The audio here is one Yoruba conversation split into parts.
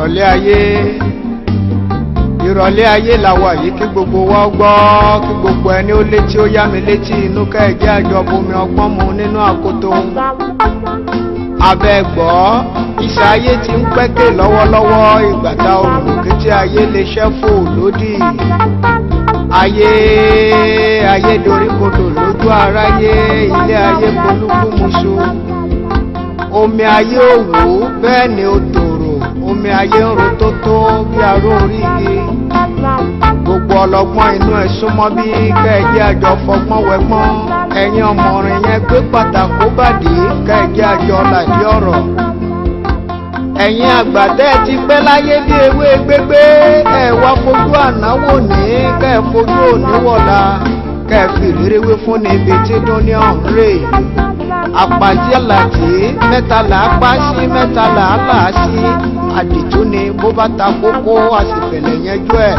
Ìrọ̀lẹ́ ayé, ìrọ̀lẹ́ ayé la wà yìí. Kí gbogbo wa ó gbọ́, kí gbogbo ẹni ó létí ó yá mi létí inú, kẹ́ẹ̀jẹ́ àjọ bomi ọgbọ́n mu nínú àkótó abẹ́gbọ́. Ìṣe ayé ti ń pẹ́kẹ̀ lọ́wọ́lọ́wọ́. Ìgbà tá òrùn kété ayé lè ṣẹ́fò lódì ayé, ayé doríkodò lójú aráyé, ilé ayé polúkúmuṣu, omi ayé òwú bẹ́ẹ̀ ni ó tòrò, omi ayé ń ro tótó bí aró orí igi. Gbogbo ọlọ́gbọ́n inú ẹ̀, súnmọ́ bí kẹ́ẹ̀jẹ́ àjọ fọgbọ́n wẹgbọ́n. Ẹ̀yin ọmọrin yẹn, gbé pàtàkó bàdí, kẹ́ẹ̀jẹ́ àjọ làdí ọ̀rọ̀. Ẹ̀yin àgbà tẹ́ ẹ ti pẹ́ láyé bí ewé gbégbé, ẹ wá fojú ànáwó ní, kẹ́ ẹ fojú òní wọ̀la, kẹ́ ẹ fi ìrírí wí fún ní ibi tí dún ní ọ̀hún rè. Àpàtì àlàtì mẹ́ta là á pa sí, mẹ́ta là á là á sí. Àdìtú ni bó bá ta kókó, a sì fẹ̀lẹ̀ yanjú ẹ̀.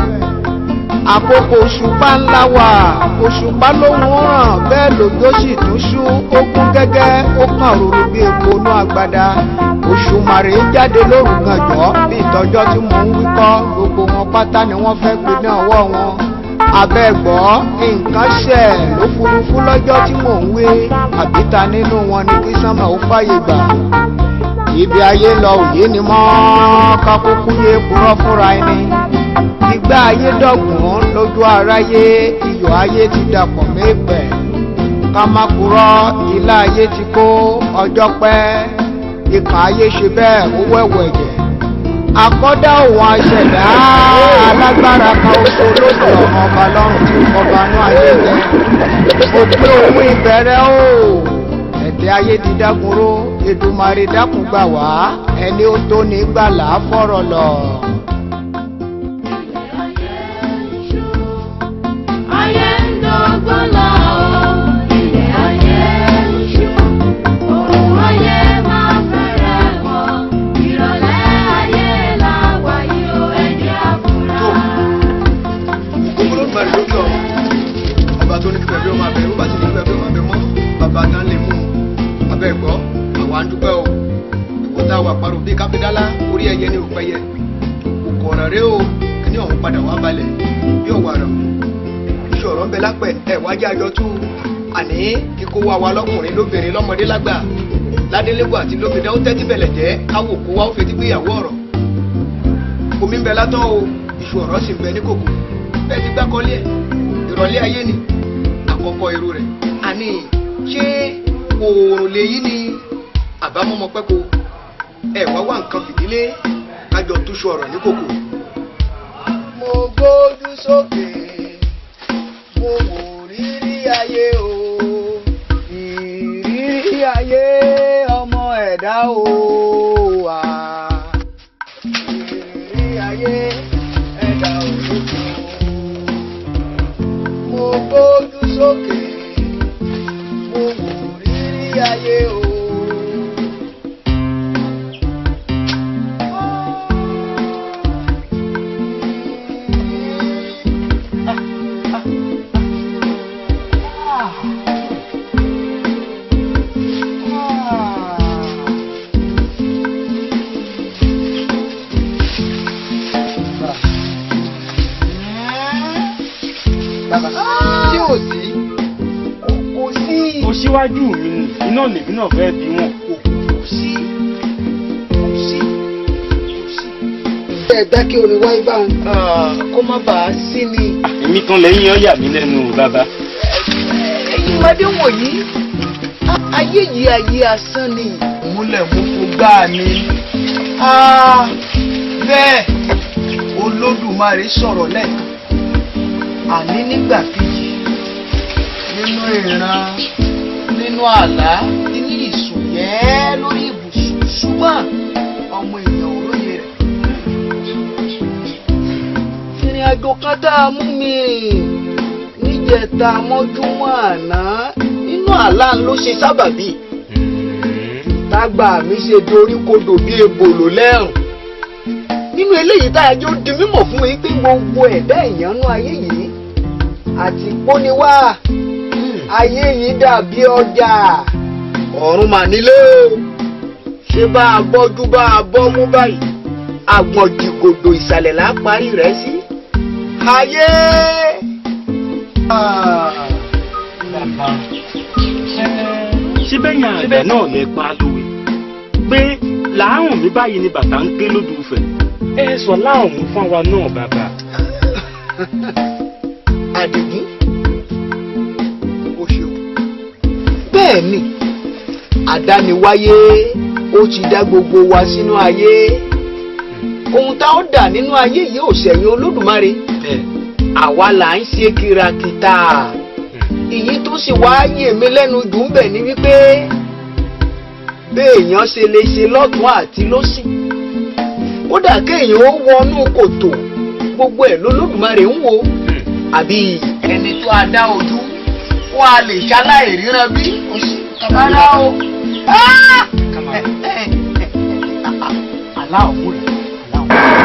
Àkókò òṣùpá ńlá wà, òṣùpá lóhùn ràn bẹ́ẹ̀, lòjó sì tún ṣú, ó kún gẹ́gẹ́, ó kàn rúru bí epo inú agbada. Òṣùmàrè jáde lóru gànjọ́ bí ìtọ́jọ́ tí mò ń wíkọ́. Gbogbo wọn pátá ni wọ́n fẹ́ gbé ní ọwọ́ wọn. Abẹ́gbọ́, nǹkan ṣẹ̀ lófurufú lọ́jọ́ tí mò ń wí, àbíta nínú wọn ni kí sánmà ó fàyè gbà. Ibi ayé lọ òye ni mọ́, kákúkú yé purọ́ fúnra ẹni. Ìgbà ayé dọ̀gbọ́n lójú aráyé, iyọ̀ ayé ti dàpọ̀ mẹ́pẹ̀. Ká má purọ́, ilá ayé ti kó ọjọ́ pẹ́, ìkàn ayé ṣe bẹ́ẹ̀, ó wẹ̀wẹ̀ ẹ̀jẹ̀. Àkọ́dá òun aṣẹ̀dá alágbára kan oṣù olódò ọ̀run, ọba lọ́run tí ọba inú ayé jẹ òpin òun ìbẹ̀rẹ̀ o. Ẹ̀tẹ́ ayé ti dágunró. Èdùmàrè dákun gbà wá, ẹni ó tó ní gbàlà fọ̀rọ̀ lọ. Ayé ń dọ́gbọ́n lọ, ilẹ̀ ayé ń ṣú, òun ayé máa fẹ́rẹ̀ wọ̀, ìrọ̀lẹ́ ayé la wà yìí ó, ẹ̀jẹ̀ àfúrà. Olódùmarè lókè ọ̀run, ọba tó ní kíkẹ́ bí ó máa bẹ, ó bá ti ní kíkẹ́ bí ó máa bẹ mọ́, bàbá tán lè mú un. Abẹ́ ẹ̀gbọ́, àwa ń dúpẹ́ o. Ìwọ tá a wà parọ́ bíi káfíńdálá orí ẹyẹ ní òpẹyẹ òkò ọ̀rọ̀ rẹ o. Kíní ọ̀hún padà wá balẹ̀ bí ọ̀wà rẹ̀. Iṣu ọ̀rọ̀ ń bẹ lápẹ̀ ẹ̀ wájú àjọ tú. Àní kíkó wa wa lọ́kùnrin lóbìnrin, lọ́mọdé lágbà, ládélébọ̀ àti lóbìnrin, ó tẹ́tí bẹ̀lẹ̀ jẹ́ káwò kó wa ó fetí gbéyàwó ọ̀rọ̀. Omi ń bẹ látọ̀ o, iṣu ọ̀rọ̀ sì ń bẹ ní kòkò. Bẹ́ẹ̀ ti gbákọ́lé ẹ̀, ìrọ̀lẹ́ ayé ni àkọ́kọ́ irú rẹ̀. Àní ṣé oòrùn lèyí ni àbámọ́mọ́ pẹ́ko? Ẹ̀ wá wá nǹkan fìdílé, kájọ túṣu ọ̀rọ̀ ní kòkò. Mo gbójú sókè, mo wò rírí ayé o, ìrírí ayé ọmọ ẹ̀dá o wà, ìrírí ayé ẹ̀dá òrókò. Mo gbójú sókè, mo wò rírí ayé o. Bàbá, ṣé ò sí? Kò sí. Mo síwájú mi ni iná lèmi náà fẹ́ bí wọn. Kò sí, kò sí, kò sí. Ẹ dákẹ́ orin wáyé báwọn, kó má bàa sí ni. Èmi kan lẹ́yìn ọ̀yà mi lẹ́nu o, bàbá. Ẹ̀yin ọmọdé wọ̀nyí, ayé yìí ayé asán ni. Múlẹ̀ mú fún gbáà ni. Bẹ́ẹ̀ Olódùmarè sọ̀rọ̀ lẹ́ẹ̀kan, àní nígbà kejì, nínú ìran, nínú àlá, ní ìsùnyẹ́ lórí ibùsùn, ṣùgbọ́n ọmọ èèyàn ò róye rẹ̀. Ìrìn àjò kan tá a mú mi rìn níjẹta mọ́júmọ́ àná nínú àlá ló ṣe sábàbí tágbà mi ṣe dorí kodò bí ebòlò lẹ́rùn. Nínú eléyìí tá a jọ di mímọ̀ fún mi pé gbogbo ẹ̀dá ìyànnú ayé yìí àti póniwá, ayé yìí dàbí ọjà, ọ̀run mà nílé o. Ṣé bá a bọ́jú bá a bọ́ mú báyìí. Àgbọ̀njìgòdò ìsàlẹ̀ là á parí rẹ̀ sí. Ayé. Bàbá, síbẹ̀ yẹn àgbẹ̀ náà lè pa lówe pé làárùn mi báyìí ni bàtà ń ké lódù Ifẹ̀. Ẹ sọ láàrùn fún wa náà bàbá. Àdìgún, o ṣeun. Bẹ́ẹ̀ ni, àdániwáyé ó ti dá gbogbo wa sínú ayé. Ohun tá ó dà nínú ayé yìí ò ṣẹ̀yìn Olódùmarè. Àwa là ń ṣe kìràkìtà. Èyí tó sì wá yè mí lẹ́nu jù ń bẹ̀ ni wípé béèyàn ṣe lè ṣe lọ́tún àti lósì, kódà kéèyàn ó wọnú kòtò, gbogbo ẹ̀ lolódùmarè ń wò. Àbí ẹni tó a dá ojú ó a lè ṣaláì ríran bí? Rárá o. Aláwọ̀ rẹ̀ aláwọ̀.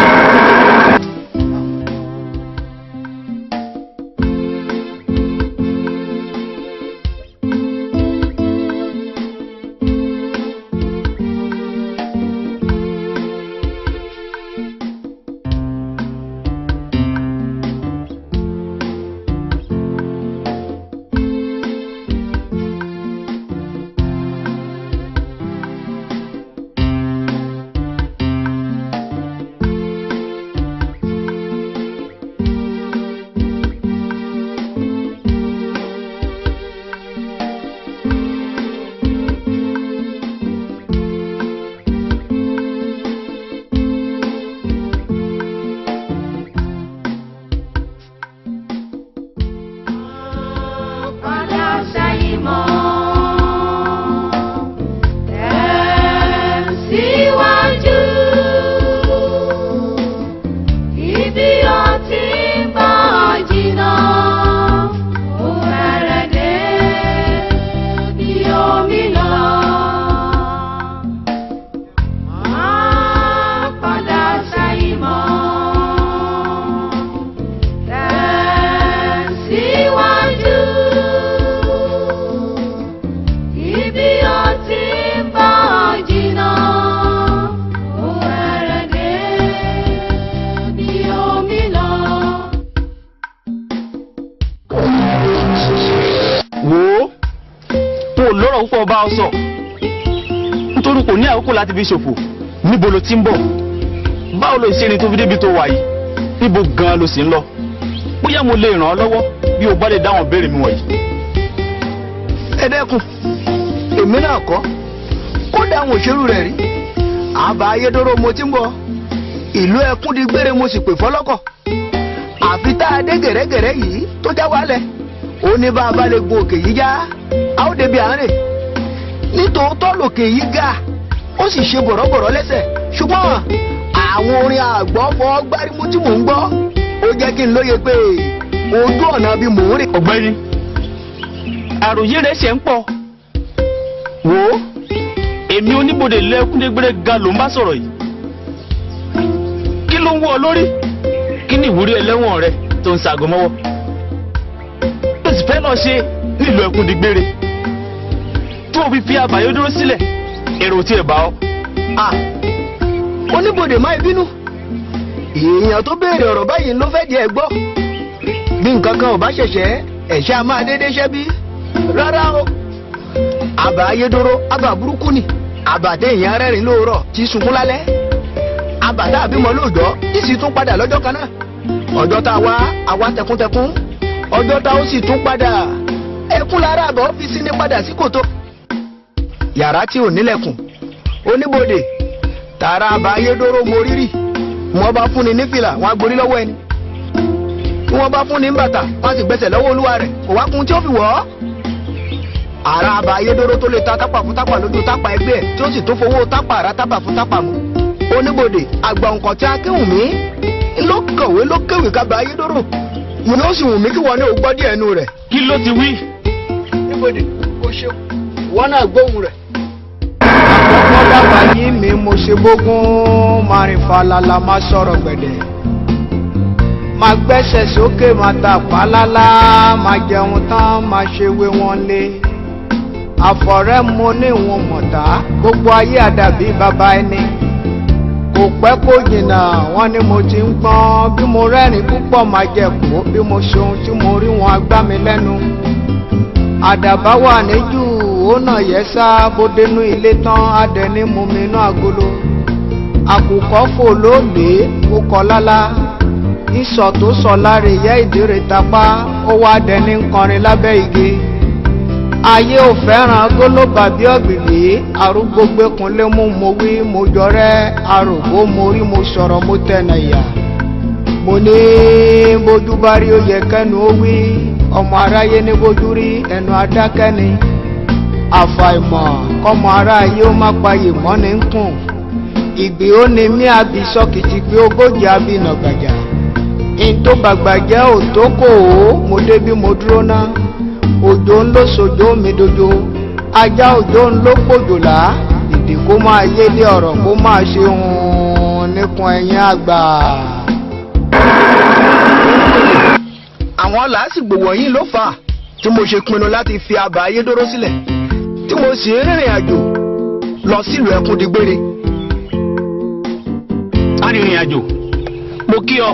Padà sẹ́yìn mọ́, tẹ̀síwájú. Ibi ọtí ń bọ̀ jìnnà, ó fẹ́rẹ̀ dé bí omi lọ. Má padà sẹ́yìn mọ́, tẹ̀síwájú. Ibi ọtí ń bọ̀ jìnnà, ó fẹ́rẹ̀ dé bí omi lọ. Wò ó, kò lọ́rọ̀ púpọ̀ bá ọ sọ nítorí kò ní àkókò láti fi ṣòfò. Níbo ló ti ń bọ̀? Báwo ló ṣe rìn tó fi débi tó wà yìí? Níbo gan-an ló sì ń lọ? Bóyá mo lè ràn ọ́ lọ́wọ́ bí o bá lè dáhùn béèrè mi wọ̀nyí. Ẹ dẹ́kun, èmi náà kọ́, kódà àwọn òṣèlú rẹ̀ rí. Àbá Ayédọ́rọ́ mo ti ń bọ̀, ìlú ẹkún di gbére mo sì pè fọlọ́kọ̀. Àfi tá a dé gẹ̀rẹ́gẹ̀rẹ́ yìí tó já wálẹ̀, ó ní bá a bá lè gun òkè yìí já, a ó débi àárẹ̀. Nítòótọ́ lòkè yìí ga, ó sì ṣe bọ̀rọ̀bọ̀rọ̀ lẹ́sẹ̀, ṣùgbọ́n àwọn orin àgbọ̀fọ̀ gbárímú tí mò ń gbọ́ ó jẹ́ kí n lóye pé ojú ọ̀nà bí mò ń rìn. Ọ̀gbẹ́ni, àròyé rẹ̀ ṣe ń pọ̀. Wò ó, èmi oníbodè lẹ́kúndégbére ga ló ń bá sọ̀rọ̀ yìí. Kí ló ń wọ́ ọ lórí? Kí ni ìwúrí ẹlẹ́wọ̀n rẹ tó ń ṣaago mọ́wọ́? Ó sì fẹ́ lọ ṣe nílùú Ẹkúndígbére tó o fi fi àbáyé dúró sílẹ̀, èrò tí ì bá ọ. Ah, oníbodè, má bínú. Èèyàn tó béèrè ọ̀rọ̀ báyìí ló fẹ́ di ẹ̀ gbọ́. Bí nǹkan kan ò bá ṣẹ̀ṣẹ̀ ẹ̀ṣẹ̀, a máa dédé ṣẹ́ bí? Rárá o. Àbá Ayédọ́rọ́, àbá burúkú ni. Àbá téèyàn rẹ́rìn lóòrọ̀ tí sunkún lálẹ́, àbá tá a bímọ lóòjọ́ tí sì tún padà lọ́jọ́ kan náà. Ọjọ́ tá a wá, àwa tẹkuntẹkun. Ọjọ́ tá ó sì tún padà, ẹkún lára àbá ọ́fíìsì ní padà sí kòtò yàrá tí ò nílẹ̀kùn. Oníbodè, tààrà àbá Ayédọ́rọ́ mo rírì. Wọ́n bá fúnni ní fìlà, wọ́n á gborí lọ́wọ́ ẹni. Tí wọ́n bá fúnni ní bàtà, wọ́n á sì gbẹ́sẹ̀ lọ́wọ́ olúwa rẹ̀, kò wá kún tí ó fi wọ̀ ọ́. Àrà àbá Ayédọ́rọ́ tó lè ta tápà fún tápà lójú tápà ẹgbẹ́ ẹ̀, tí ó sì tó fowó tápà àrà tápà fún tápà mu. Oníbodè, àgbà nǹkan tí akéwùn mí ló kọ̀wé ló kéwì kábà Ayédọ́rọ́ mo ní, ó sì wù mí kí wọ́n ní o gbọ́ díẹ̀ nù rẹ̀. Kí ló ti wí? Oníbodè, ó ṣeun, wọ́n náà gbóhùn rẹ̀. Àkọ́kọ́ dábàá yín mi, mo ṣe bógún máa rìn falala, máa sọ̀rọ̀ gbẹ̀dẹ̀, máa gbẹ́sẹ̀ sókè, máa ta pálálá, máa jẹun tán, máa ṣe wé wọn lé. Àfọ̀rẹ́ mo ní ìwọ̀n mọ̀tá, gbogbo ayé àdàbí bàbá ẹni kò Kò pẹ́ kó jìnnà wọ́n ní mo ti ń gbọ́n, bí mo rẹ́rìn púpọ̀ máa jẹ kó, bí mo ṣe ohun tí mo rí wọn agbá mi lẹ́nu. Àdàbà wà níjù ó nà yẹ sá, bó dénú ilé tán adẹni mú mi inú agolo. Àkùkọ fò lólè ó kọ lálá, ìsọ̀ tó sọ láre yẹ ìdíre tapá, ó wá dẹni ń kọrin lábẹ́ igi. Ayé ò fẹ́ràn gólóbà bí ọ̀gbìgbì, arúgbó gbẹ́kunlé mú mo wí mo jọrẹ́, arògbó mo rí mo sọ̀rọ̀ mo tẹ̀nà ìyà. Mo ní bójú bá rí ó yẹ kẹ́nu ó wí, ọmọ aráyé ní bójú rí ẹnu adákẹ́ni. Àfàìmọ̀ kọ́mọ aráyé ó má payè mọ́ ní ń kùn. Ìgbì ó ní mí àbí sọ́kìtì pé 40 àbí nàgbàjà. N tó bàgbà jẹ́ òtó kò ó, mo débí mo dúró ná. Òjò ń ló sojó mi dojo, ajá òjò ń ló pòjòlá, ìdí kó máa yélé ọ̀rọ̀ kó máa ṣe hùn níkun ẹ̀yìn àgbà. Àwọn làásìgbò wọ̀nyí ló fà á tí mo ṣe pinnu láti fi àbá Ayédóró sílẹ̀, tí mo sì ń rìnrìn àjò lọ sílùú Ẹkúndigbére. Arìnrìn àjò, mo kí ọ,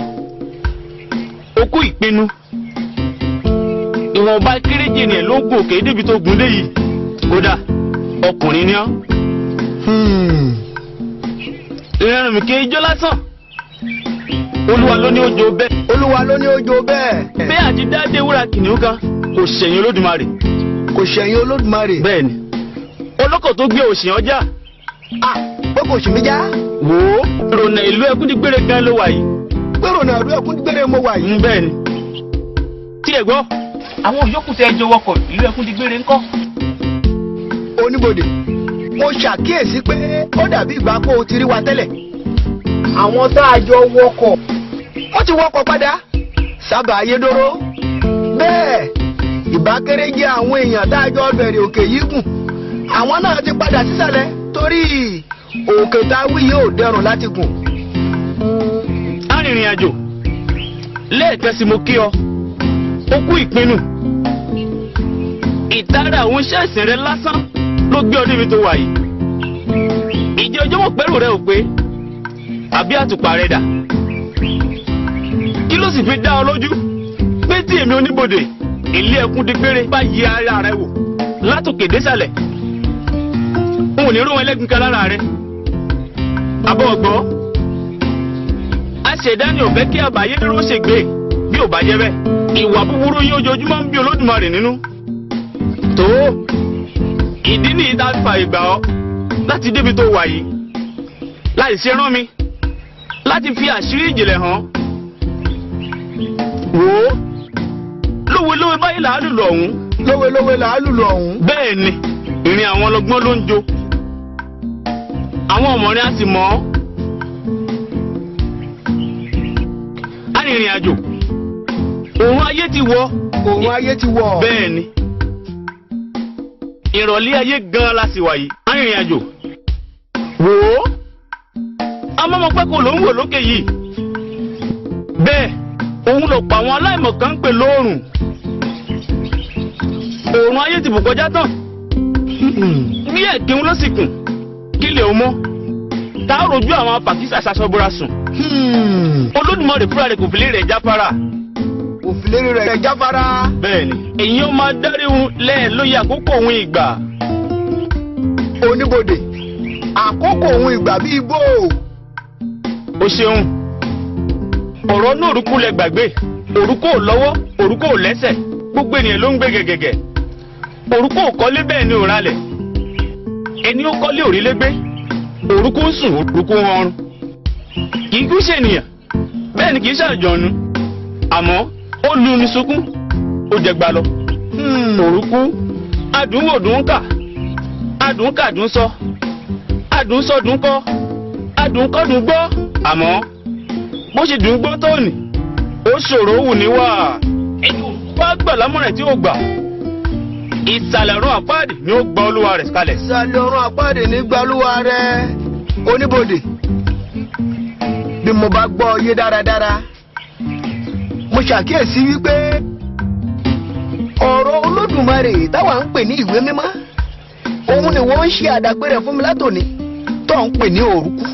o kú ìpinnu. Ìwọ̀nba kéréje ni ẹ̀ ló gùn òkè débi tó gùn dé yìí. Kódà ọkùnrin ni ọ́. Ìrìn mi kì í jó lásán. Olúwa ló ní ó jó bẹ́ẹ̀. Olúwa ló ní ó jó bẹ́ẹ̀. Bẹ́ẹ̀ àti dáadé wúrà kìnìún kan kò ṣẹ̀yìn Olódùmarè. Kò ṣẹ̀yìn Olódùmarè. Bẹ́ẹ̀ ni, olóko tó gbé òṣì ọjà. Ah, pé kò sì mí já. Wò ó, rònà ìlú Ẹkúndigbére gan ló wà yìí. Pé rònà ìlú Ẹkúndigbére mo wà yìí. Bẹ́ẹ̀ ni. Tí ẹ gbọ́, àwọn yòókù tẹ jọ wọkọ̀ ìlú Ẹkúndigbére ńkọ́? Oníbodè, mo ṣàkíyèsí pé ó dàbí ìgbà pé o ti rí wa tẹ́lẹ̀. Àwọn tá a jọ wọkọ̀, wọ́n ti wọkọ̀ padà sábà Ayédóró. Bẹ́ẹ̀ ìbákéré jẹ́ àwọn èèyàn tá a jọ bẹ̀rẹ̀ òkè yìí gùn. Àwọn náà ti padà sísàlẹ̀ torí òkè tá a wí yóò dẹrùn láti gùn. Arìnrìn àjò, lẹ́ẹ̀kan sí mo kí ọ, o kú ìpinnu. Ìtara àwọn iṣẹ́ ìsìn rẹ lásán ló gbé ọ débi tó wà yìí. Ìjẹ́ ọjọ́ mọ̀ pẹ́rù rẹ ò pé, àbí àtùpà rẹ dà? Kí ló sì fi dá ọ lójú pé tí èmi oníbodè ilé Ẹkúndigbére bá yẹ ara rẹ wò látòkè désàlẹ̀, n ò ní rún ẹlẹ́gbin kan lára rẹ? Àbọ̀ ọ̀gbọ́, aṣẹ̀dá ni ò fẹ́ kí àbáyé dúró ṣègbè. Bí ò bá jẹ́ bẹ́ẹ̀, ìwà búburú yín ojoojúmọ́ ń bí Olódùmarè nínú. Tó ìdí nìyí tá a fà ìgbà ọ láti débi tó wà yìí, láì ṣe rán mi láti fi àṣírí ìjìnlẹ̀ hàn. Wò ó, lówelówe báyìí là á lùlù ọ̀hún. Lówelówe là á lùlù ọ̀hún. Bẹ́ẹ̀ ni, ìrìn àwọn ọlọ́gbọ́n ló ń jó, àwọn ọ̀mọ̀rin á sì mọ̀ ọ́. Arìnrìn àjò, òun ayé ti wọ̀. Òun ayé ti wọ̀. Bẹ́ẹ̀ ni, ìrọ̀lẹ́ ayé gan-an la sì wà yìí. Arìnrìn àjò, wò ó, amọ́mọpẹ́ kò ló ń wò lókè yìí. Bẹ́ẹ̀ òun ló pa àwọn aláìmọ̀ kan ń pè lóòrùn. Òòrùn ayé ti bù kọjá tán. Bí ẹ̀kín ló sì kùn, kí lè o mọ́? Tá a rojú àwọn apàkísà ṣaṣọbúra sùn. Olódùmarè fúnra rẹ̀ kò fi lè rẹ̀ jáfara. Kò fi lè rẹ̀ jáfara. Bẹ́ẹ̀ ni, èyí ó máa dárí òun lẹ́ẹ̀ lóye àkókò òun ìgbà. Oníbodè, àkókò òun ìgbà bíi bó. O ṣeun. Ọ̀rọ̀ náà òrùkú lẹ gbàgbé. Òrùkú ò lọ́wọ́, òrùkú ò lẹ́sẹ̀. Gbogbo ènìyàn ló ń gbé gẹ̀gẹ̀gẹ̀. Òrùkú ò kọ́lé bẹ́ẹ̀ ni ò ralẹ̀. Ẹni ó kọ́lé òrílé gbé. Òrùkú ń sùn, òrùkú ń họrun. Kì í kú ṣènìyàn, bẹ́ẹ̀ ni kì í ṣàjọ̀nù. Àmọ́ ó lu ní sunkún, ó jẹgba lọ. Òrùkú, adùn wò dùn kà, adùn kà dùn sọ, adùn sọ dùn kọ́, adùn kọ́ dùn gbọ́. Àmọ́ bó ṣe dùn gbọ́ tóní, ó ṣòro wù níwà. Ẹni bá gbà lámọ̀ràn tí ó gbà, ìsàlẹ̀ ọ̀run àpáàdì ni ó gba olúwa rẹ̀ kalẹ̀. Ìsàlẹ̀ ọ̀run àpáàdì ní gba olúwa rẹ̀. Oníbodè, bí mo bá gbọ́ yé dáradára, mo ṣàkíyèsí wípé ọ̀rọ̀ Olódùmarè táwa ń pè ní ìwé mímọ́, òun ni wọ́n ń ṣe àdàpé rẹ̀ fún mi látòní tó ń pè ní òrùkú.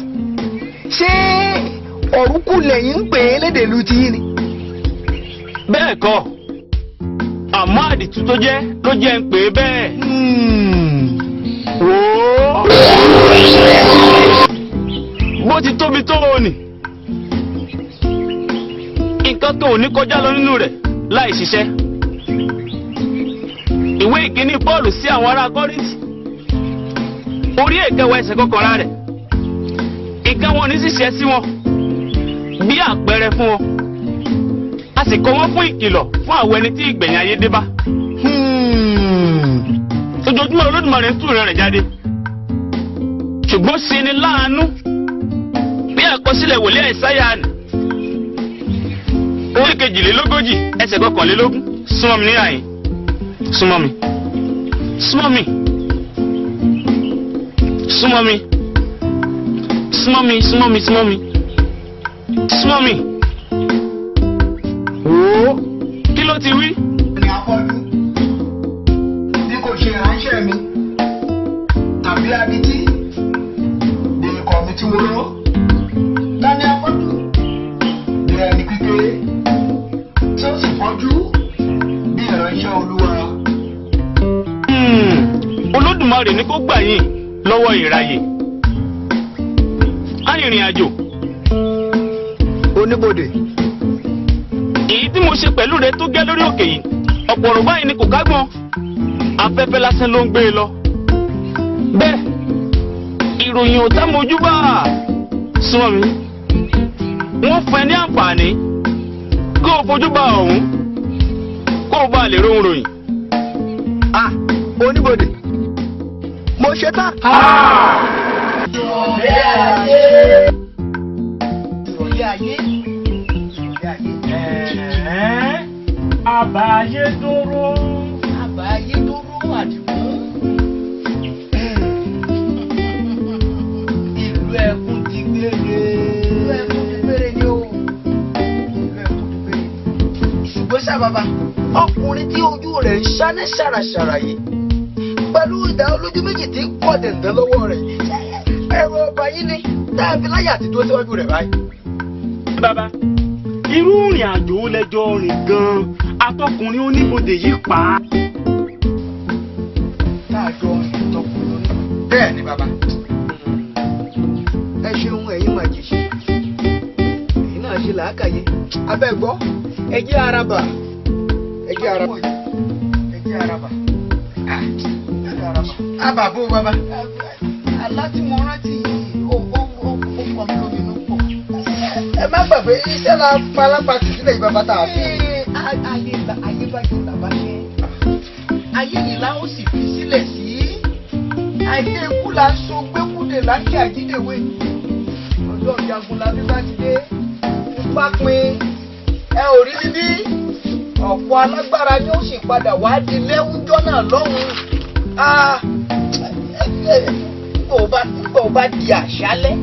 Ṣé ọ̀rúnkù lẹ́yìn ń pè é lédè ìlú tiyín ni? Bẹ́ẹ̀ kọ́, àmọ́ àdìtú tó jẹ́ ló jẹ́ ń pè é bẹ́ẹ̀. Wò ó, bó ti tóbi tó o nì, nǹkan kan ò ní kọjá lọ nínú rẹ̀ láì ṣiṣẹ́. Ìwé ìkíní Pọ́ọ̀lù sí àwọn ará Kọ́ríńtì orí ìkẹwàá ẹsẹ̀ kọkànlá rẹ̀, nǹkan wọn ní ṣiṣẹ́ sí wọn bí àpẹẹrẹ fún wọn, a sì kọ wọn fún ìkìlọ̀ fún àwọn ẹni tí ìgbẹ̀yìn ayé dé bá. Ojoojúmọ́ Olódùmarè ń tú ìran rẹ̀ jáde, ṣùgbọ́n ṣe ni láàánú bí àkọsílẹ̀ wòlíì Àìsáyà nì orí 42 ẹsẹ̀ 21. Súnmọ́ mi ní àyín, súnmọ́ mi, súnmọ́ mi, súnmọ́ mi, súnmọ́ mi, súnmọ́ mi, súnmọ́ mi, súnmọ́ mi. Wò ó, kí ló ti wí? Ní afọ́jú bí kò ṣe ìránṣẹ́ mi tàbí adití bí ikọ̀ mi tí mo rán. Ta ni afọ́jú bí ẹni pípé tí ó sì fọ́jú bí ìránṣẹ́ Olúwa? Olódùmarè ní kó gbà yín lọ́wọ́ ìráyè arìnrìn àjò. Oníbodè, èyí tí mo ṣe pẹ̀lú rẹ tó gẹ́ lórí òkè yìí, ọ̀pọ̀ ọ̀rọ̀ báyìí ni kò kágbọ́n, afẹ́fẹ́ lásán ló ń gbé e lọ. Bẹ́ẹ̀ ìròyìn ò tá mojú bá súnmọ́ mi, wọ́n fún ẹ ní àǹfààní kó o fojú bá ọ̀hún kó o bá lè rohun ròyìn. Ah, oníbodè, mo ṣe tán. Ìrọ̀lẹ́ ayé, ìrọ̀lẹ́ ayé. Àbáyé dúró. Àbáyé dúró Àdìgún. Ìlú ẹkùn ti gbére. Ìlú ẹkùn ti gbére ni o. Ìlú ẹkùn ti gbére. Ṣùgbọ́n ṣá bàbá, ọkùnrin tí ojú rẹ̀ ń ṣá ní ṣàràṣàrà yìí pẹ̀lú ìdá olójú méjì tí ń kọ́ dẹ̀ǹdẹ̀ lọ́wọ́ rẹ̀, ẹ̀rọ ọba yìí ni táàbí láyà àti dúró síwájú rẹ̀ báyìí. Bàbá, irú ìrìn àjò lẹ́jọ́ rìn gan-an atọkùnrin oníbodè yìí pa á. Táàjọ rìn tọkùnrin oníbodè. Bẹ́ẹ̀ ni bàbá, ẹ ṣeun ẹ̀yin máa jèṣe, èyí náà ṣe làákàyè abẹ́gbọ́. Ẹ jẹ́ araba, ẹ jẹ́ araba, ẹ jẹ́ araba, ẹ jẹ́ araba. Àbàbò bàbá, àlá tí mo rántí yìí ó ó ó ó kọ́ mi lóminú pọ̀. Ẹ má gbàgbé iṣẹ́ la palápa tì sílẹ̀ yìí bàbá tá a fi. Ayé ayé báyìí làbá ṣe, ayé yìí la ó sì fi sílẹ̀ sí. Ayé ikú la ń so gbẹ́kúdè láti àjídèwé. Ọjọ́ ìjagun la bí bá ti dé ipá pin, ẹ ò rí bíbí. Ọ̀pọ̀ alágbára ni ó sì padà wá di lẹ́wùjọ́ náà lọ́hùn-ún. Nígbà ó bá di àṣálẹ́,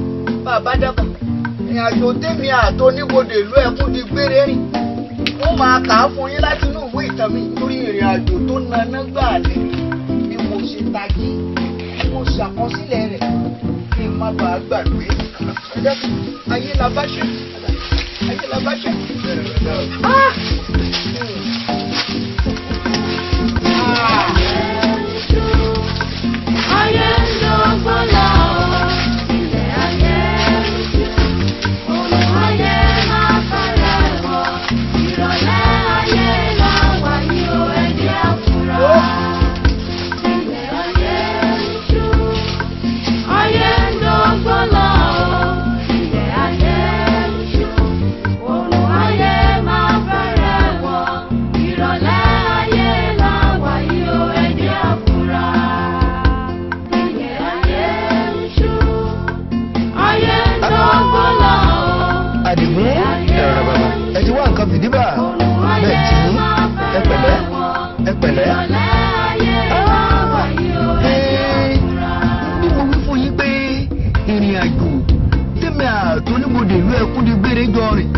bàbá dábàá ìrìn àjò tèmi àtòníbodè ìlú ẹkún di gbére rìn, wọ́n máa kà á fún yín láti inú ìwé ìtàn mi, torí ìrìn àjò tó naná gbà lè bí mo ṣe tají mo ṣàkọsílẹ̀ rẹ̀ kí n má bàa gbàgbé. Ẹ dákun, ayé la bá ṣe, ayé la bá ṣe. Ah! Ayé ń dọ́gbọ́n lọ, ilẹ̀ ayé ń ṣú. Òrùn ayé máa fẹ́rẹ̀ wọ̀, ìrọ̀lẹ́ ayé la wà yìí o, ẹ jẹ́ á fura. Ilẹ̀ ayé ń ṣú. Ayé ń dọ́gbọ́n lọ, ilẹ̀ ayé ń ṣú. Òrùn ayé máa fẹ́rẹ̀ wọ̀, ìrọ̀lẹ́ ayé la wà yìí o, ẹ jẹ́ á fura. Ilẹ̀ ayé ń ṣú. Ayé ń dọ́gbọ́n lọ. Àdìgún, ẹ̀rọ bàbá, ẹ ti wá nǹkan fìdí bá bẹ́ẹ̀ tí ní. Ẹ pẹ̀lẹ́, ẹ pẹ̀lẹ́. Bí mo wí fún yín pé ìrìn àjò tèmi àtòníbodè ìlú ẹkún di gbére jọ rìn,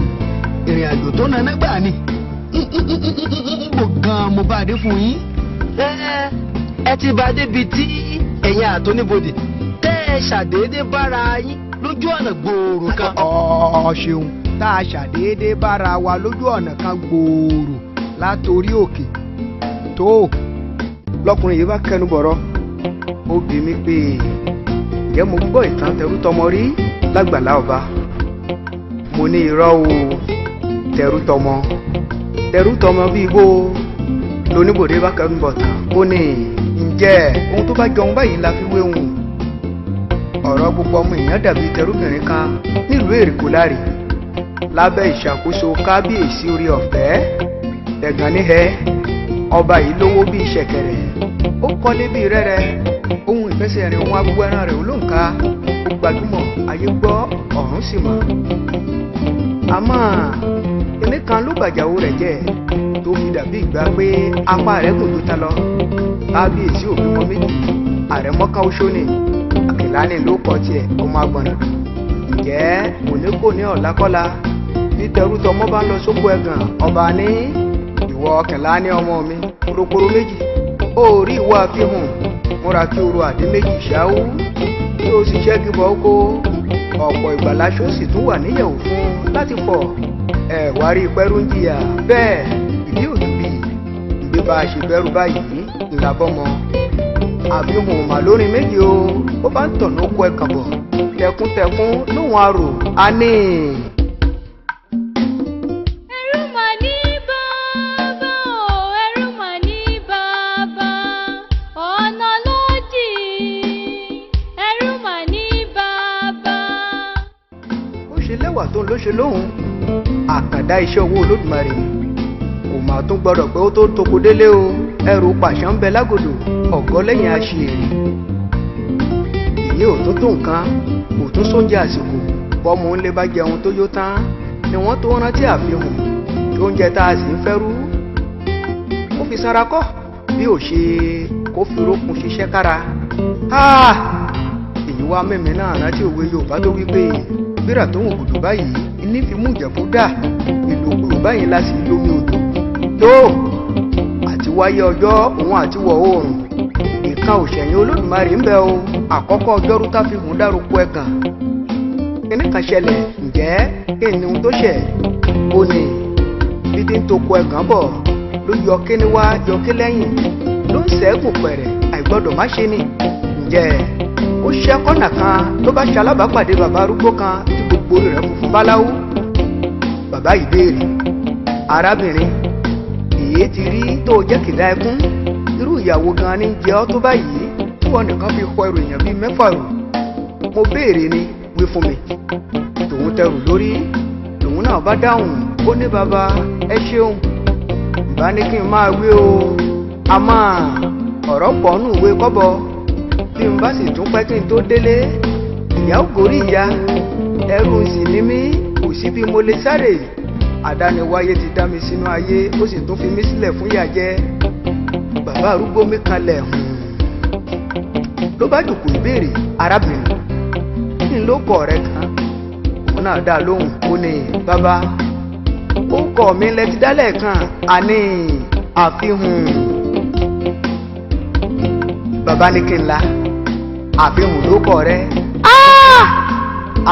ìrìn àjò tó naná gbà ni n bò gan-an mo bá dé fún yín. Ẹ ti bá débi tí ẹ̀yin àtòníbodè tẹ́ ẹ ṣàdédé bára yín lójú ọ̀nà gbòòrò kan. Ọ̀ ṣeun, tá a ṣàdédé bára wa lójú ọ̀nà kan gbòòrò látòrí òkè tó. Lọkùnrin yìí bá kẹnu bọ̀rọ̀, ó bi mí pé ǹjẹ́ mo gbọ́ ìtàn tẹrútọmọ rí lágbàlá ọba. Mo ní irọ́ o, tẹrútọmọ tẹrútọmọ bíi bó. Lóníbòde bá kẹnu bọ̀ tán, ó ní ǹjẹ́ ohun tó bá jọun báyìí la fi wéhùn. Ọ̀rọ̀ gbogbo ọmọ èèyàn dàbí tẹrúbìnrin kan nílùú Èrìkòlárì lábẹ́ ìṣàkóso kábíyèsí orí ọ̀fẹ́ tẹ̀gàn níhẹ́. Ọba yìí lówó bíi ṣẹ̀kẹ̀rẹ̀, ó kọ́lé bíi rẹ́rẹ́, ohun ìfẹsẹ̀rìn ohun agbó ẹran rẹ̀ olóǹkà, ó gbajúmọ̀, ayé gbọ́ ọ̀run sì mọ̀. Àmọ́ kinní kan ló bàjáwó rẹ̀ jẹ́ tó fi dàbí ìgbà pé apá rẹ̀ gùn ju ta lọ. Kábíyèsí òbí wọn méjì, àrẹ̀mọ́ká oṣó ni Àkìlání ló kọ tiẹ̀, ọmọ agbọ̀nàdù. Ǹjẹ́ òní kò ní ọ̀làkọ́lá bí tẹrútọmọ bá ń lọ sóko ẹ̀gàn, ọba ní ìwọ Kìlání ọmọ mi poroporo méjì, ó rí ìwọ àfihàn múra kí oru àdé méjì ṣáú kí o sì ṣẹ́gi bọ́ oko. Ọ̀pọ̀ ìgbàlaṣọ sì tún wà níyẹ̀wò fún un láti fọ̀. Ẹ̀ wá rí pẹ́rú ń jìyà bẹ́ẹ̀ ìdí òjò bíi ìgbé bá a ṣe bẹ́rù báyìí ńlá bọ́mọ. Àfihàn mà lórin méjì o, ó bá ń tọ̀nà oko ẹ̀kàn bọ̀ tẹkúntẹkún lóhun arò á ní. Ẹrú mà ní bàbá o, ẹrú mà ní bàbá, ọ̀nà ló jì. Ẹrú mà ní bàbá. Ó ṣe lẹ́wà tó ń ló ṣe lóhùn àkàndá iṣẹ́ owó Olódùmarè kò mà tún gbọ́dọ̀ pé ó tó toko délé o. Ẹrù pàṣán ń bẹ lágòdò ọ̀gọ́ lẹ́yìn aṣèrè. Èyí ò tó tó nǹkan, kò tún sóúnjẹ àsìkò. Bọ́mù ńlẹ̀ bá jẹun tó yó tán ni wọ́n tó rántí àfihàn oúnjẹ tá a sì ń fẹ́rú. Ó fi sanra kọ́ bí ò ṣe kó fi rókun ṣiṣẹ́ kára. Èyí wá mẹ́mi náà rántí òwe Yorùbá tó wí pé bírà tó ń gùdù báyìí ní fi mú Ìjẹ̀bú dà, ìlòkulò báyìí la sì lómi odò tó àti wáyé ọjọ́ òun àti wọ̀ oòrùn. Ìkan òṣèyìn Olódùmarè ń bẹ o. Àkọ́kọ́ ọjọ́rú tá fi hùn dárúkọ ẹ̀gàn, kíní kan ṣẹlẹ̀. Ǹjẹ́ kí ni ohun tó ṣẹ̀? Ó ní bí tí ń toko ẹ̀gàn bọ̀ ló yọ kíní wá yọ kí lẹ́yìn ló ń ṣẹ́gun pẹ̀rẹ̀ àìgbọ́dọ̀ má ṣe ni. Ǹjẹ́ ó ṣẹ́ kọ́nà kan ló bá ṣe alábàápàdé bàbá arúgbó kan tí gbogbo orí rẹ̀ funfun báláwú. Bàbá yìí béèrè, arábìnrin, èyí ti rí tó jẹ́ kìdá ẹkún, irú ìyàwó gan ni jẹ́ ọ́ tó báyìí tí wọn nìkan fi kọ ẹrù èèyàn bíi mẹ́fà rù? Mo béèrè ni, wí fún mi. Tòun tẹrù lórí lòun náà bá dáhùn, ó ní bàbá ẹ ṣeun, bá ní kí n máa wí o, àmọ́ ọ̀rọ̀ pọ̀ nù ìwé kọ́bọ̀, bí n bá sì tún pẹ́ kí n tó délé ìyá ò gorí ìyá, ẹrù sì ní mí, kò sí bí mo lè sáré. Àdániwáyé ti dá mi sínú ayé, ó sì tún fi mí sílẹ̀ fún ìyà jẹ. Bàbá arúgbó mi kalẹ̀ ló bá jòkó ìbéèrè, arábìnrin, kí n ló kọ rẹ kan? Òun náà dá lóhùn, ó ní bàbá, ó kọ mi lẹ́tí dálẹ̀ kan, àní àfihàn. Bàbá ní kí n la àfihàn ló kọ rẹ,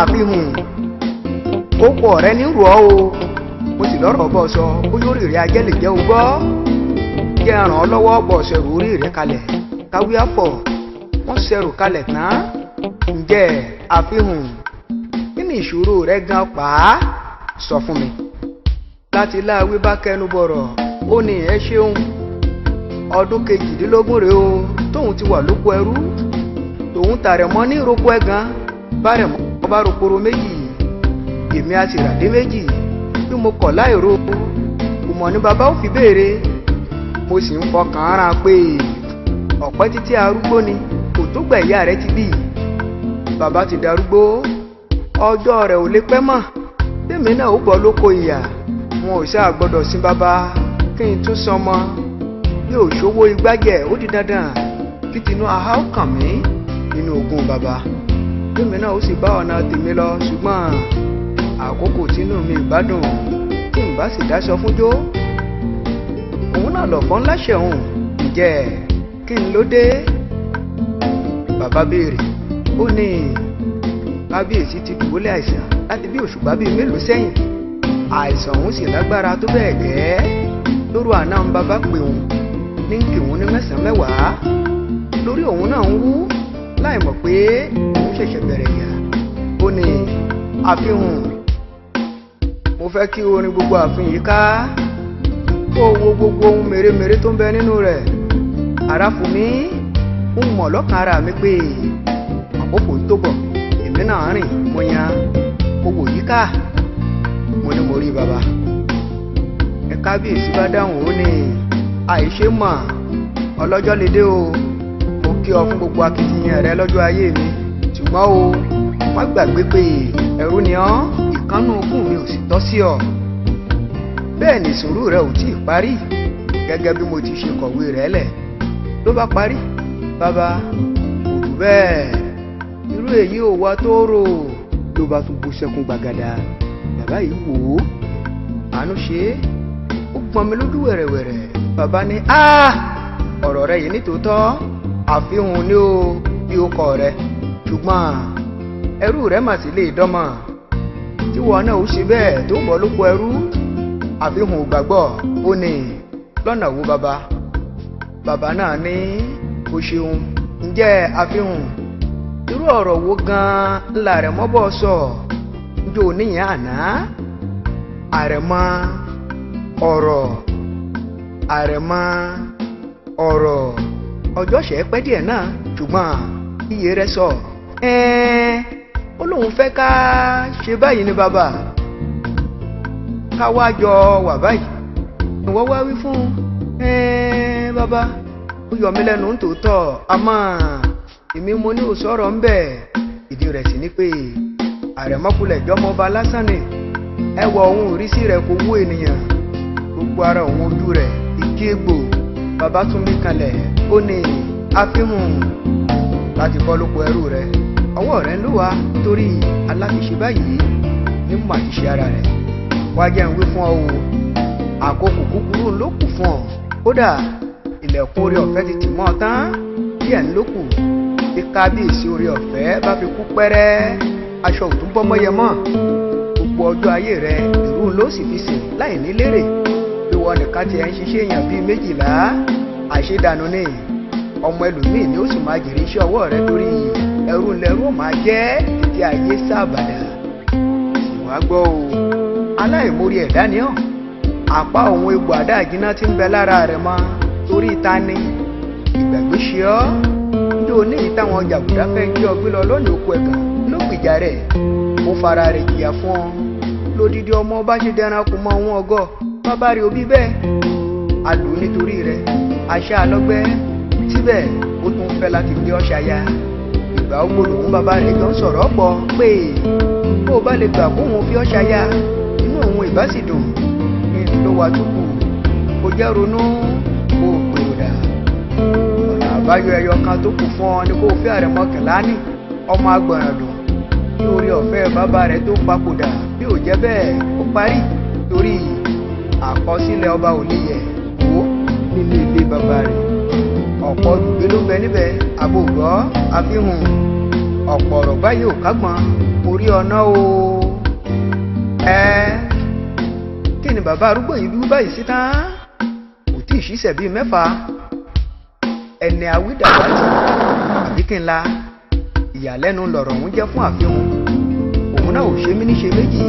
àfihàn ó kọ rẹ ní rọ o, mo sì lọ́rọ̀ bọ́ sọ, ó yóò rèrè ajẹ́ lè jẹ́ o gbọ́, jẹ́ ràn ọ́ lọ́wọ́ bọ̀ sẹ̀rù orí rẹ̀ kalẹ̀ káwí àfọ̀. Wọ́n sẹ̀rù kalẹ̀ tán. Ǹjẹ́ àfihàn, kí ni ìṣòro rẹ gan pa á? Sọ fún mi. Láti láwí bá kẹnu bọ̀rọ̀, ó ní ẹ ṣeun, ọdún 18 rèé o tóun ti wà lóko ẹrú, tòun tàrẹ̀ mọ́ ní ìrókò ẹ̀gàn, bárẹ̀ mọ́ bá rokoro méjì, èmi á sì ràdé méjì, bí mo kọ̀ láìro kò mọ̀ ní bàbá ò fi béèrè. Mo sì ń fọkàn ara pé ọ̀pẹ́ títí arúgbó ni kò tó gbà ìyá rẹ̀ ti bí. Bàbá ti darúgbó, ọjọ́ rẹ̀ ò lè pẹ́ mọ́, tèmi náà ó bọ́ lóko ìyà, wọn ò ṣáà gbọ́dọ̀ sin bàbá kí n tún sọmọ. Bí ò ṣòwò igbájẹ ó di dandan kí tinú aha ó kàn mí nínú ogún bàbá, tèmi náà ó sì bá ọ̀nà tèmi lọ. Ṣùgbọ́n àkókò tínú mi ìbádùn tí n bá sì dáṣọ fún jó, òun náà lọ̀fọ́ ńlá ṣẹ̀hùn. Ǹjẹ́ kí n ló dé? Bàbá béèrè, ó ní Kábíyèsí ti dùbúlẹ̀ àìsàn láti bí òṣùpá bíi mélòó sẹ́yìn. Àìsàn òun sì lágbára tó bẹ́ẹ̀ gẹ́. Lóru àná ń bàbá pè òun ní kí òun ní mẹ́sàn-án mẹ́wàá. Lórí òun náà ń wú láì mọ̀ pé òun ṣẹ̀ṣẹ̀ bẹ̀rẹ̀ ìyà. Ó ní àfihàn mo fẹ́ kí orin gbogbo ààfin yìí ká, kó o wo gbogbo ohun mèremère tó ń bẹ nínú rẹ̀. Ara fún mi ń mọ̀ lọ́kàn ara mi pé àkókò tó bọ̀, èmi náà rìn mo yan mo wò yíká, mo ní mo rí bàbá. Ẹ kábíyèsí bá dáhùn, ó ní àìṣe mọ̀ ọlọ́jọ́ lè dé o. Mo kí ọ fún gbogbo akitiyan rẹ lọ́jọ́ ayé mi, ṣùgbọ́n o má gbàgbé pé ẹrú ni ọ́, ìkánú ogún mi ò sì tọ́ sí ọ. Bẹ́ẹ̀ ni sùúrù rẹ ò tí ì parí gẹ́gẹ́ bí mo ti ṣe kọ̀wé rẹ̀ lẹ̀. Ló bá parí, bàbá kò jù bẹ́ẹ̀, irú èyí ò wá tó rò. Ló bá tún bú sẹ́kún gbàgàdà. Bàbá yìí wò ó, àánú ṣe é, ó gbọ́n mi lójú wẹ̀rẹ̀wẹ̀rẹ̀. Bàbá ní ọ̀rọ̀ rẹ yìí nítòótọ́ àfihàn ni ó bí ó kọ rẹ, ṣùgbọ́n ẹrú rẹ mà sì lè dánmọ̀ tí wọn náà ó ṣe bẹ́ẹ̀ tó bọ́ lóko ẹrú. Àfihàn ò gbàgbọ́, ó ní lọ́nà wo bàbá? Bàbá náà ní o ṣeun. Ǹjẹ́ àfihàn irú ọ̀rọ̀ wo gan-an ńlá rẹ̀ mọ́ bọ́ sọ njó níyàn àná? Àrẹ̀mọ ọ̀rọ̀, àrẹ̀mọ ọ̀rọ̀ ọjọ́ ṣẹ́ pẹ́ díẹ̀ náà, ṣùgbọ́n iye rẹ̀ sọ ó lóun fẹ́ ká ṣe báyìí ní bàbá, ká wá jọ wà báyìí. Ìwọ wá wí fún bàbá, ó yọ mí lẹ́nu ń tòótọ́, àmọ́ èmi mo ní òsọ̀rọ̀ ń bẹ̀. Ìdí rẹ̀ sì ni pé àrẹ̀mọ́kulẹ̀ jọmọ ọba lásán ni, ẹwà òun ìrísí rẹ̀ kò wú ènìyàn, gbogbo ara òun ojú rẹ̀ ìkí egbò. Bàbá tún mí kalẹ̀, ó ní àfihàn láti bọ́ lóko ẹrú rẹ̀, ọwọ́ rẹ̀ ló wà torí aláfiṣe báyìí ní mọ̀ àtiṣe ara rẹ̀. Wá jẹ́ ń wí fún ọ o, àkókò kúkúrú ló kù fún ọ, kódà ilẹ̀kùn orí ọ̀fẹ́ ti tì mọ́ ọ tán, díẹ̀ ń ló kù. Bí kábíyèsí orí ọ̀fẹ́ bá fi kú pẹ́rẹ́, aṣọ òtún bọ́mọ́yẹ mọ́. Gbogbo ọjọ́ ayé rẹ̀ ìrú ló sì fi sìn láì ní lérè. Bí wọn nìkan tiẹ̀ ń ṣiṣẹ́ èèyàn bíi 12, àṣedànù ni. Ọmọ ẹlòmíì ni ó sì máa jèrè iṣẹ́ ọwọ́ rẹ̀ torí ẹrú ńlẹrú ó máa jẹ́ títí ayé sábàdà. Sì wá gbọ́ o, aláìmoore ẹ̀dá ni ọ́. Àpá òun egbò àdá ìjìnà tí ń bẹ lára rẹ̀ mọ́ torí ta ni ìgbàgbé ṣe ọ́. Njó ní ìtàwọn jàgùdá fẹ́ jí ọ gbé lọ lọ́nà oko ẹ̀gàn ló gbìjà rẹ̀, ó fara rẹ̀ jìyà fún ọ. Lódìdí ọmọ bá ṣe dẹranko mọ́ òun ọgọ́ bàbá rẹ̀ òbí bẹ́ẹ̀. A lù ú nítorí rẹ̀, àṣà alọ́gbẹ́, síbẹ̀ ó tún fẹ́ láti gbé ọ ṣaya. Ìgbà ó gbọ́dọ̀ òun bàbá rẹ̀ jọ ń sọ̀rọ̀ pọ̀ pé bó o bá lè gbà kóun fi ọ ṣaya, inú òun ìbá sì dùn. Ló wà túkù, kò jẹ́ ronú, kó o pèrò dà. Ọ̀nà àbáyọ ẹyọ kan tó kù fún ọ ni kó o fẹ́ Àrẹ̀mọ Kẹ̀lání, ọmọ agbọ̀nràndùn, kí orí ọ̀fẹ́ bàbá rẹ̀ tó papòdà. Bí ò jẹ́ bẹ́ẹ̀ ó parí, torí àkọsílẹ̀ ọba ò lè yẹ̀ wò nínú ilé bàbá rẹ̀. Ọ̀pọ̀ olùgbé ló ń bẹ níbẹ̀, àbògọ́ àfihàn ọ̀pọ̀ ọ̀rọ̀ báyìí ò kágbọ́n orí ọ̀nà o. Kí ni bàbá arúgbó yìí dúró báyìí sí tán? Kò tí ì ṣiṣẹ́ bíi 6. Ẹni àwídàwátì àbí kí n la ìyàlẹ́nu lọ̀rọ̀ òun jẹ́ fún àfihàn. Òun náà ò ṣe mí níṣe méjì,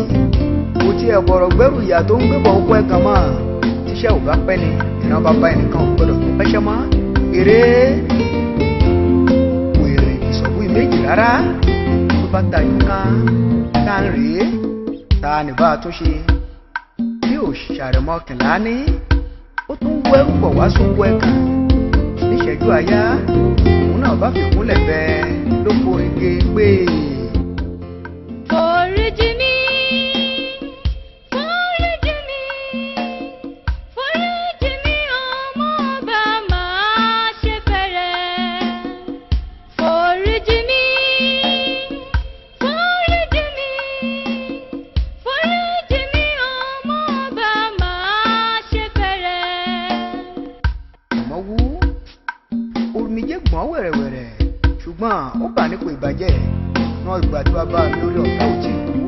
kò tiẹ̀ bọ̀rọ̀ gbẹ́rù ìyà tó ń gbébọ̀ oko ẹ̀gàn mọ́. Tíṣẹ́ ò bá pẹ́ ni ìran bàbá ẹnìkan ò gbọ́dọ̀ tó pẹ́ṣẹ́ mọ́. Eré kò èrè ìsọ̀bù méjì rárá. Tó bá tajú kan tá ń rèé ta ní bá a tún ṣe. Bí ò ṣàrẹ̀mọ Kẹ̀lání, ó tún wẹ́rù bọ̀ wá sóko ẹ̀gàn. Níṣẹ́jú àyá òun náà bá fìkúnlẹ̀ bẹ́ẹ̀ ló forí ge pé. Foríjì mi, foríjì mi, foríjì mi, ọmọ ọba máa ṣe fẹ́rẹ̀. Foríjì mi, foríjì mi, foríjì mi, ọmọ ọba máa ṣe fẹ́rẹ̀. Ọmọ wú omijé gbọ̀n wẹ̀rẹ̀wẹ̀rẹ̀, ṣùgbọ́n ó bà nípò ìbàjẹ́. Wọn ìgbà tí bàbá mi orí ọ̀fẹ́ ò tí ì kú,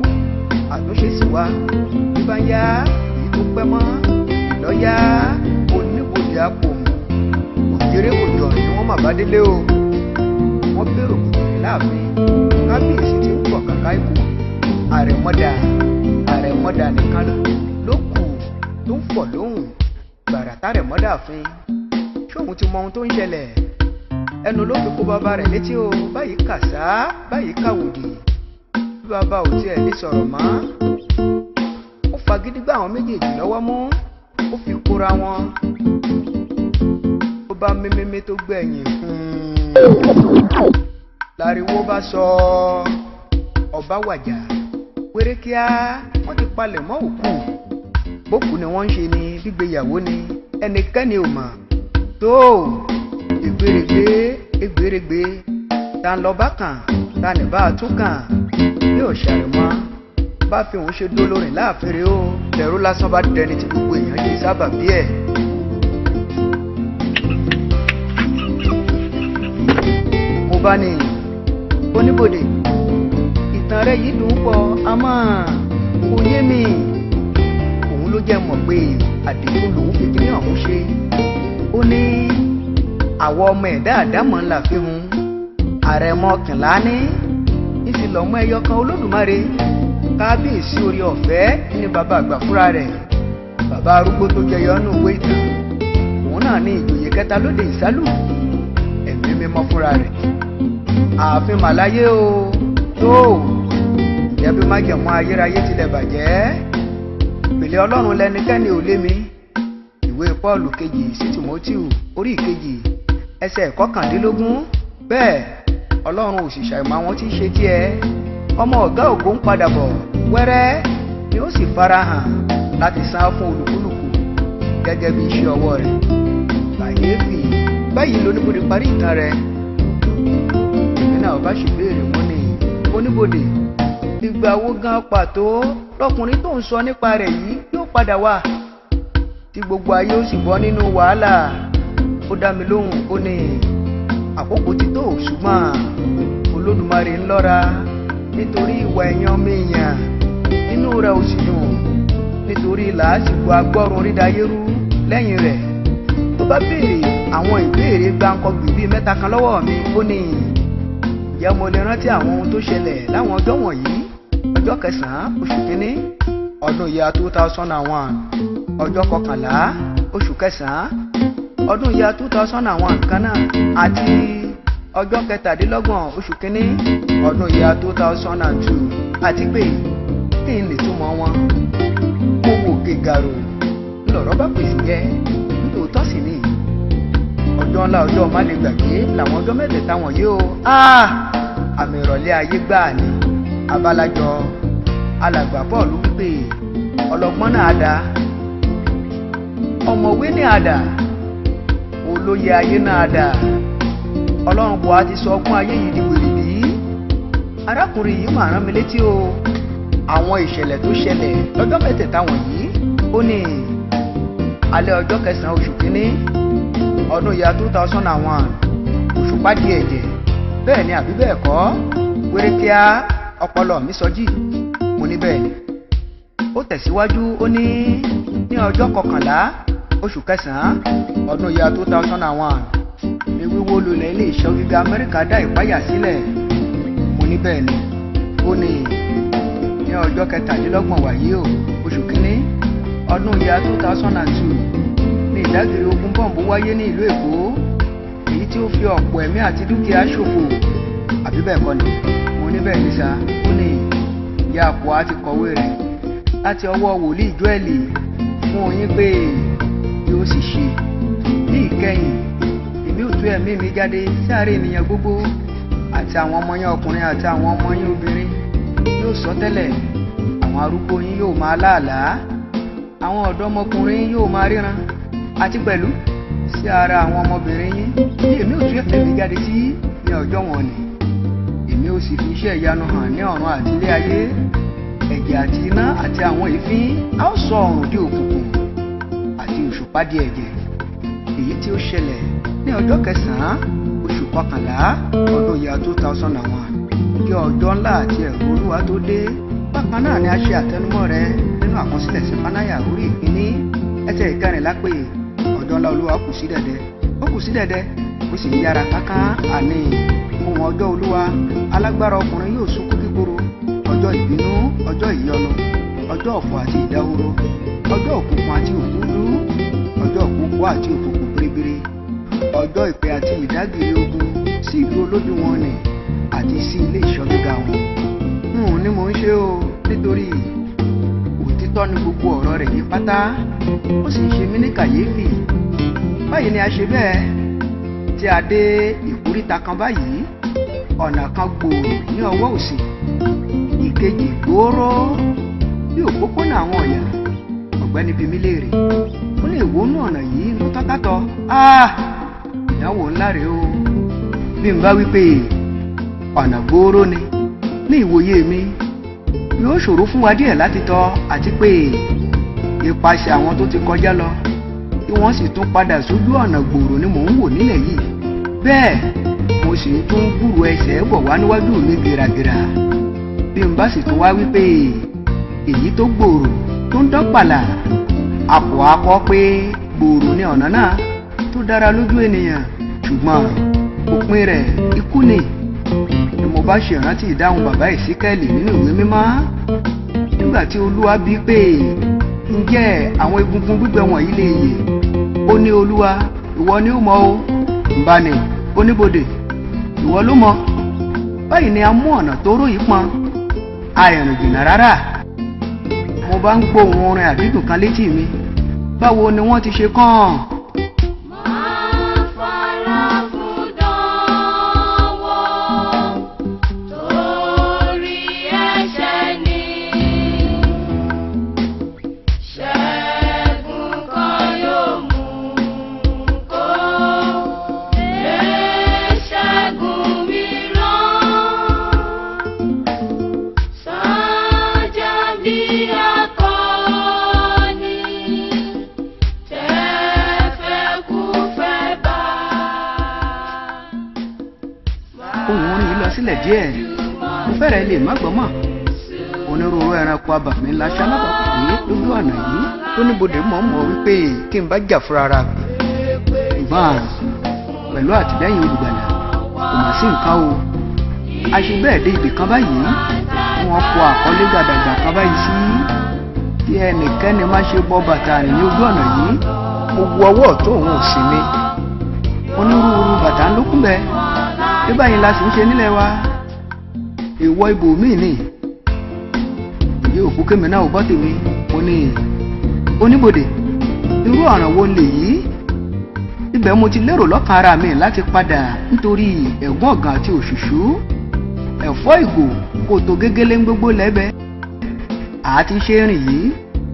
àtúnṣe sì wá. Bí bá ń yá èyí tó pẹ́ mọ́ lọ́yà, oníbodè apòmù òjèrè òjò ni wọ́n mà bá délé o. Wọ́n bèrò kòkòrò láàfin, kábíyèsí ti ń pọ̀ kàkà ikú. Àrẹ̀mọ́dà, àrẹ̀mọ́dà nìkan ló kù tó ń fọ̀ lóhùn gbàrà tàrẹ̀mọ́dà fin. Ṣóun ti mọ ohun tó ń ṣẹlẹ̀? Ẹnu ló fi kó bàbá rẹ̀ létí o. Báyìí kàṣá, báyìí kàwòdì, bí bàbá ò tiẹ̀ lè sọ̀rọ̀ mọ́. Ó fagídí gbá àwọn méjèèjì lọ́wọ́ mú, ó fi kóra wọn. Ó bá mímímí tó gbẹ̀yìn, láriwo bá sọ ọba wàjà wéré kíá. Wọ́n ti palẹ̀ mọ́ òkú. Bókú ni wọ́n ń ṣe ni gbígbéyàwó ni ẹnikẹ́ni ò mọ̀ tó. Ègbèrègbè ègbèrègbè, ta ń lọ bá kàn, ta ní bá a tún kàn bí òṣàrẹ̀mọ́ bá fi òun ṣe dólórin láàfin rèé o. Lẹ́rú lásán bá dẹni tí gbogbo èèyàn ṣe sábà bí ẹ̀. Mo bá ní oníbodè, ìtàn rẹ yìí dùn pọ̀, àmọ́ kò yé mi. Òun ló jẹ́ mọ̀ pé àdìgún lòun fi kíní ọ̀hún ṣe. Ó ní àwọn ọmọ ẹ̀dá àdámọ̀ ńlá fi hun àrẹ̀mọ Kìnláání ìsìlọ́mọ ẹyọ kan Olódùmarè. Kábíyèsí orí ọ̀fẹ́ ní bàbá àgbà fúnra rẹ̀, bàbá arúgbó tó jẹyọ nínú ìwé ìtàn, òun náà ní ìjòyè kẹta lóde ìsálù, ẹ̀mí mímọ́ fúnra rẹ̀. Ààfin màláyé o tó ìjẹ́ bí májẹ̀mú ayérayé tilẹ̀ bàjẹ́, ìpìlẹ̀ Ọlọ́run lẹ́nikẹ́ni ò lé mi. Ìwé Pọ́ọ̀lù kejì sí Tìmọ́tíù orí ìkejì ẹsẹ̀ 19. Bẹ́ẹ̀ Ọlọ́run ò sì ṣàìmọ̀ àwọn tí ń ṣe tiẹ̀. Ọmọ ọ̀gá ògo ń padà bọ̀ wẹ́rẹ́ ni ó sì farahàn láti san fún olúkúlùkù gẹ́gẹ́ bí iṣẹ́ ọwọ́ rẹ̀. Kàyéfì báyìí lóníbodè parí ìtàn rẹ̀. Èmi náà bá sì béèrè, mú ní oníbodè, ìgbà wo gan pàtó lọkùnrin tó ń sọ nípa rẹ̀ yìí yóò padà wá tí gbogbo ayé ó sì bọ́ nínú wàhálà? Ó dá mi lóhùn, ó ní àkókò ti tó, ṣùgbọ́n Olódùmarè ń lọ́ra nítorí ìwà ẹ̀yàn ọmọ èèyàn, inú rẹ̀ ò sì dùn nítorí làásìgbò agbọ́run rídayérú lẹ́yìn rẹ̀. Tó bá béèrè àwọn ìbéèrè gbáǹkọgbì bíi mẹ́ta kan lọ́wọ́ mi, ó ní ǹjẹ́ mo lè rántí àwọn ohun tó ṣẹlẹ̀ láwọn ọjọ́ wọ̀nyí: ọjọ́ kẹsàn-án oṣù kínní ọdún ìyá 2001, ọjọ́ kọkànlá oṣù kẹsàn-án ọdún ìyá 2001 kan náà, àti ọjọ́ kẹtàdínlọ́gbọ̀n oṣù kínní ọdún ìyá 2002, àti pé kí n lè túmọ̀ wọn. Mo wò gègàrò lọ̀rọ̀ bá pèsè jẹ́ nítòótọ́ sì ni ọjọ́ ńlá, ọjọ́ má lè gbàgbé làwọn ọjọ́ mẹ́tẹ̀ẹ̀ta wọ̀nyí o. Àmì ìrọ̀lẹ́ ayé gbáà ni. Abalajọ alàgbà Paul wípé ọlọ́gbọ́n náà dá, ọ̀mọ̀wé ní àdá, olóye ayé náà dá. Ọlọ́run kò á ti sọ ọgbọ́n ayé yìí di wèrè bí? Arákùnrin yìí máa rán mi létí o àwọn ìṣẹ̀lẹ̀ tó ṣẹlẹ̀ lọ́jọ́ mẹ́tẹ̀ẹ̀ta wọ̀nyí. Ó ní alẹ́ ọjọ́ kẹsàn-án oṣù kínní ọdún ìyá 2001, òṣùpá di ẹ̀jẹ̀. Bẹ́ẹ̀ ni àbí bẹ́ẹ̀ kọ́? Wérékíá ọpọlọ mi sọjí, mo ní bẹ́ẹ̀ ni. Ó tẹ̀síwájú, ó ní ní ọjọ́ kọkànlá oṣù kẹsàn-án ọdún ìyá 2001 ní wíwó lulẹ̀ ilé ìṣọ́ gíga Amẹ́ríkà dá ìpáyà sílẹ̀. Mo ní bẹ́ẹ̀ ni. Ó ní ní ọjọ́ kẹtàdínlọ́gbọ̀n wàyí o oṣù kínní ọdún ìyá 2002 ní ìdágìrì ogun bọ́ǹbù wáyé ní ìlú Èkó, èyí tí ó fi ọ̀pọ̀ ẹ̀mí àti dúkìá ṣòfò, àbí bẹ́ẹ̀ kọ́ ni? Mo ní bẹ́ẹ̀ ni sá. Ó ní ìyá àpò á ti kọ̀wé rẹ̀ láti ọwọ́ wòlíì Jóẹ́lì fún oyin pé yóò sì ṣe ní ìkẹyìn, èmi ò tú ẹ̀mí mi jáde sí àárín ènìyàn gbogbo, àti àwọn ọmọ yín ọkùnrin àti àwọn ọmọ yín obìnrin yóò sọ tẹ́lẹ̀, àwọn arúgbó yín yóò máa láàlàá, àwọn ọ̀dọ́mọkùnrin yóò máa ríran, àti pẹ̀lú sí ara àwọn ọmọbìnrin yín bí èmi ò tú ẹ̀mí mi jáde sí ní ọjọ́ wọn ni. Èmi ò sì fi iṣẹ́ ìyanu hàn ní ọ̀run àti ilé ayé, ẹ̀jẹ̀ àti iná àti àwọn èéfín. A ó sọ ọ̀run di òkùnkùn àti òṣùpá di ẹ̀jẹ̀, èyí tí ó ṣẹlẹ̀ ní ọjọ́ kẹsàn-án oṣù kọkànlá ọdún ìyá 2001. Kí ọjọ́ ńlá àti ẹ̀rù Olúwa tó dé. Bákan náà ni a ṣe àtẹnumọ́ rẹ̀ nínú àkọsílẹ̀ Sefanáyà orí ìkíní ẹsẹ̀ 14 pé ọjọ́ ńlá Olúwa kù sí dẹ̀dẹ̀, ó kù sí dẹ̀dẹ̀, ó sì ń yára kánkán. Àní ohun ọjọ́ Olúwa alágbára ọkùnrin yóò sunkún kíkorò, ọjọ́ ìbínú, ọjọ́ ìyọnu, ọjọ́ ọ̀fọ̀ àti ìdahoro, ọjọ́ òkùnkùn àti òkúdú, ọjọ́ òkùnkùn àti òkùnkùn biribiri, ọjọ́ ìpè àti ìdágìrì ogun sí ìlú olódi wọn nì àti sí ilé ìṣọ́ gíga wọn. N ò ní mò ń ṣe o, nítorí òtítọ́ ni gbogbo ọ̀rọ̀ rẹ̀ yí pátá, ó sì ń ṣe mí ní kàyéfì. Báyìí ni a ṣe bẹ́ẹ̀ tí a dé ìkóríta kan báyìí, ọ̀nà kan gbòòrò ní ọwọ́ òsì, ìkejì gbòòrò bí òpópónà àwọn ọ̀yà. Ọ̀gbẹ́ni bi mí léèrè, ó lè wónú ọ̀nà yìí ló tọ́kátọ́. Ìdánwò ńlá rèé o. Bí n bá wí pé ọ̀nà gbòòrò ni, ní ìwòye mi yóò ṣòro fún wa díẹ̀ láti tọ̀, àti pé ipasẹ̀ àwọn tó ti kọjá lọ tí wọ́n sì tún padà sójú ọ̀nà gbòòrò ni mò ń wò nílẹ̀ yìí. Bẹ́ẹ̀ mo sì ń tún gbúrò ẹsẹ̀ bọ̀ wá níwájú mi gìràgìrà. Bí n bá sì tún wá wípé èyí tó gbòòrò tó ń dán pàlà, àpò akọ pé gbòòrò ni ọ̀nà náà tó dára lójú ènìyàn, ṣùgbọ́n òpin rẹ̀ ikú ni. Ni mo bá ṣèrántí ìdáhùn bàbá Èsíkẹ́lì nínú ìwé mímọ́ nígbà tí Olúwa bí pé ǹjẹ́ àwọn egungun gbígbẹ wọ̀nyí lè yè? Ó ní Olúwa, ìwọ ni ó mọ̀ o. Ǹbá ni oníbodè, ìwọ ló mọ̀. Báyìí ni a mú ọ̀nà tóóró yìí pọn, àìrìn jìnnà rárá. Mo bá ń gbóhùn orin àdídùn kan létí mi. Báwo ni wọ́n ti ṣe kàn án? Máa fara fún dánwò torí ẹ̀ṣẹ̀ ni. Ṣẹ́gun kan yóò mú kó lè ṣẹ́gun mìíràn. Sájà bí akọni tẹ́fẹ́kúfẹ́ bá. Ohùn orin yìí lọ sílẹ̀ díẹ̀, mo fẹ́rẹ̀ lè má gbọ́ mọ́. Onírúurú ẹranko abàmì ńlá ṣalábàápàdé lójú ọ̀nà yìí tó níbodè mọ̀ọ́mọ̀ wípé kí n bá jà fúnra ara mi. Ṣùgbọ́n pẹ̀lú àtìlẹ́yìn olùgbàlà kò mà sí nǹkan o. A ṣe bẹ́ẹ̀ dé ibì kan báyìí, wọ́n kọ àkọlé gàdàgbà kan báyìí sí kí ẹnikẹ́ni má ṣe bọ́ bàtà rìn ní ojú ọ̀nà yìí. Mo wo ọwọ́ ọ̀tún òun ò sí mi. Onírúurú bàtà ń lókun bẹ́ẹ̀. Bí báyìí la sì ń ṣe nílẹ̀ wa. Èèwọ̀ ibò míì ni. Ìyé òkú kémi náà ò gbọ́ tèmi. Mo ní oníbodè, irú ọ̀ràn wo lèyí? Ibẹ̀ mo ti lérò lọ́kàn ara mi láti padà nítorí ẹ̀gún ọ̀gàn àti òṣùṣú. Ẹ̀fọ́ ìgò kò tó gégélé ń gbogbo lẹ́bẹ̀. Àti ṣe rìn yìí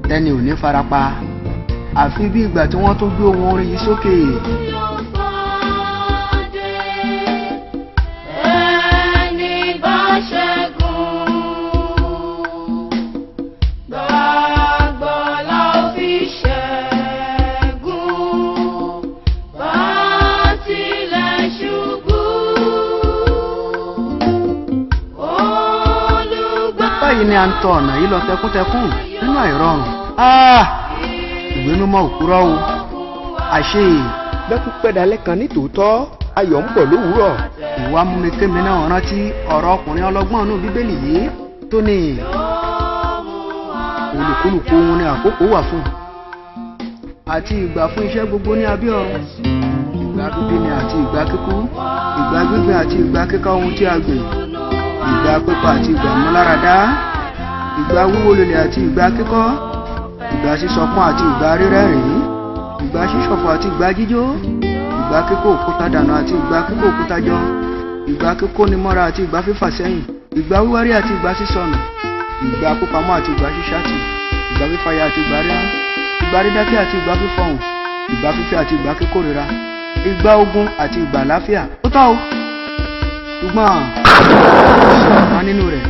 tẹ́ni ò ní farapa. Àfi bí ìgbà tí wọ́n tún gbé ohun orin yìí sókè. Yóò pàdé ẹni bá ṣẹ́gun. Gbàgbọ́ la ó fi ṣẹ́gun. Bá tilẹ̀ ṣubú. Olùgbàlà. Báyìí ni à ń tọ ọ̀nà yìí lọ tẹkúntẹkún nínú àìrọ̀rùn. Ìwé mímọ́ ò kúrọ́ o. Àṣé Bẹ́kú pẹ́ dalẹ́ kan ní tòótọ́, ayọ̀ ń bọ̀ lówùúrọ̀. Ìwà mú mi kémi náà rántí ọ̀rọ̀ ọkùnrin ọlọ́gbọ́n inú Bíbélì yìí tó ní olùkúlùkù ohun ni àkókò wà fún, àti ìgbà fún iṣẹ́ gbogbo ní abẹ́ ọ̀run. Ìgbà bíbí ni àti ìgbà kíkú, ìgbà gbígbìn àti ìgbà kíká ohun tí a gbìn, ìgbà pípa àti ìgbà múláradá, ìgbà wíwó lulẹ̀ àti ìgbà kíkọ́, ìgbà sísọkún àti ìgbà rírẹ́rìn-ín, ìgbà ṣíṣọ̀fọ̀ àti ìgbà jíjó, ìgbà kíkó òkúta dànù àti ìgbà kíkó òkúta jọ, ìgbà kíkóni mọ́ra àti ìgbà fífà sẹ́yìn, ìgbà wíwárí àti ìgbà sísọnù, ìgbà pípamọ́ àti ìgbà ṣíṣàtì, ìgbà fífàyà àti ìgbà rírán, ìgbà dídákẹ́ àti ìgbà fífọhùn, ìgbà fífẹ́ àti ìgbà kíkórira, ìgbà ogun àti ìgbà àlàáfíà. Ó tọ́ o. Ṣùgbọ́n ọ̀kan nínú rẹ̀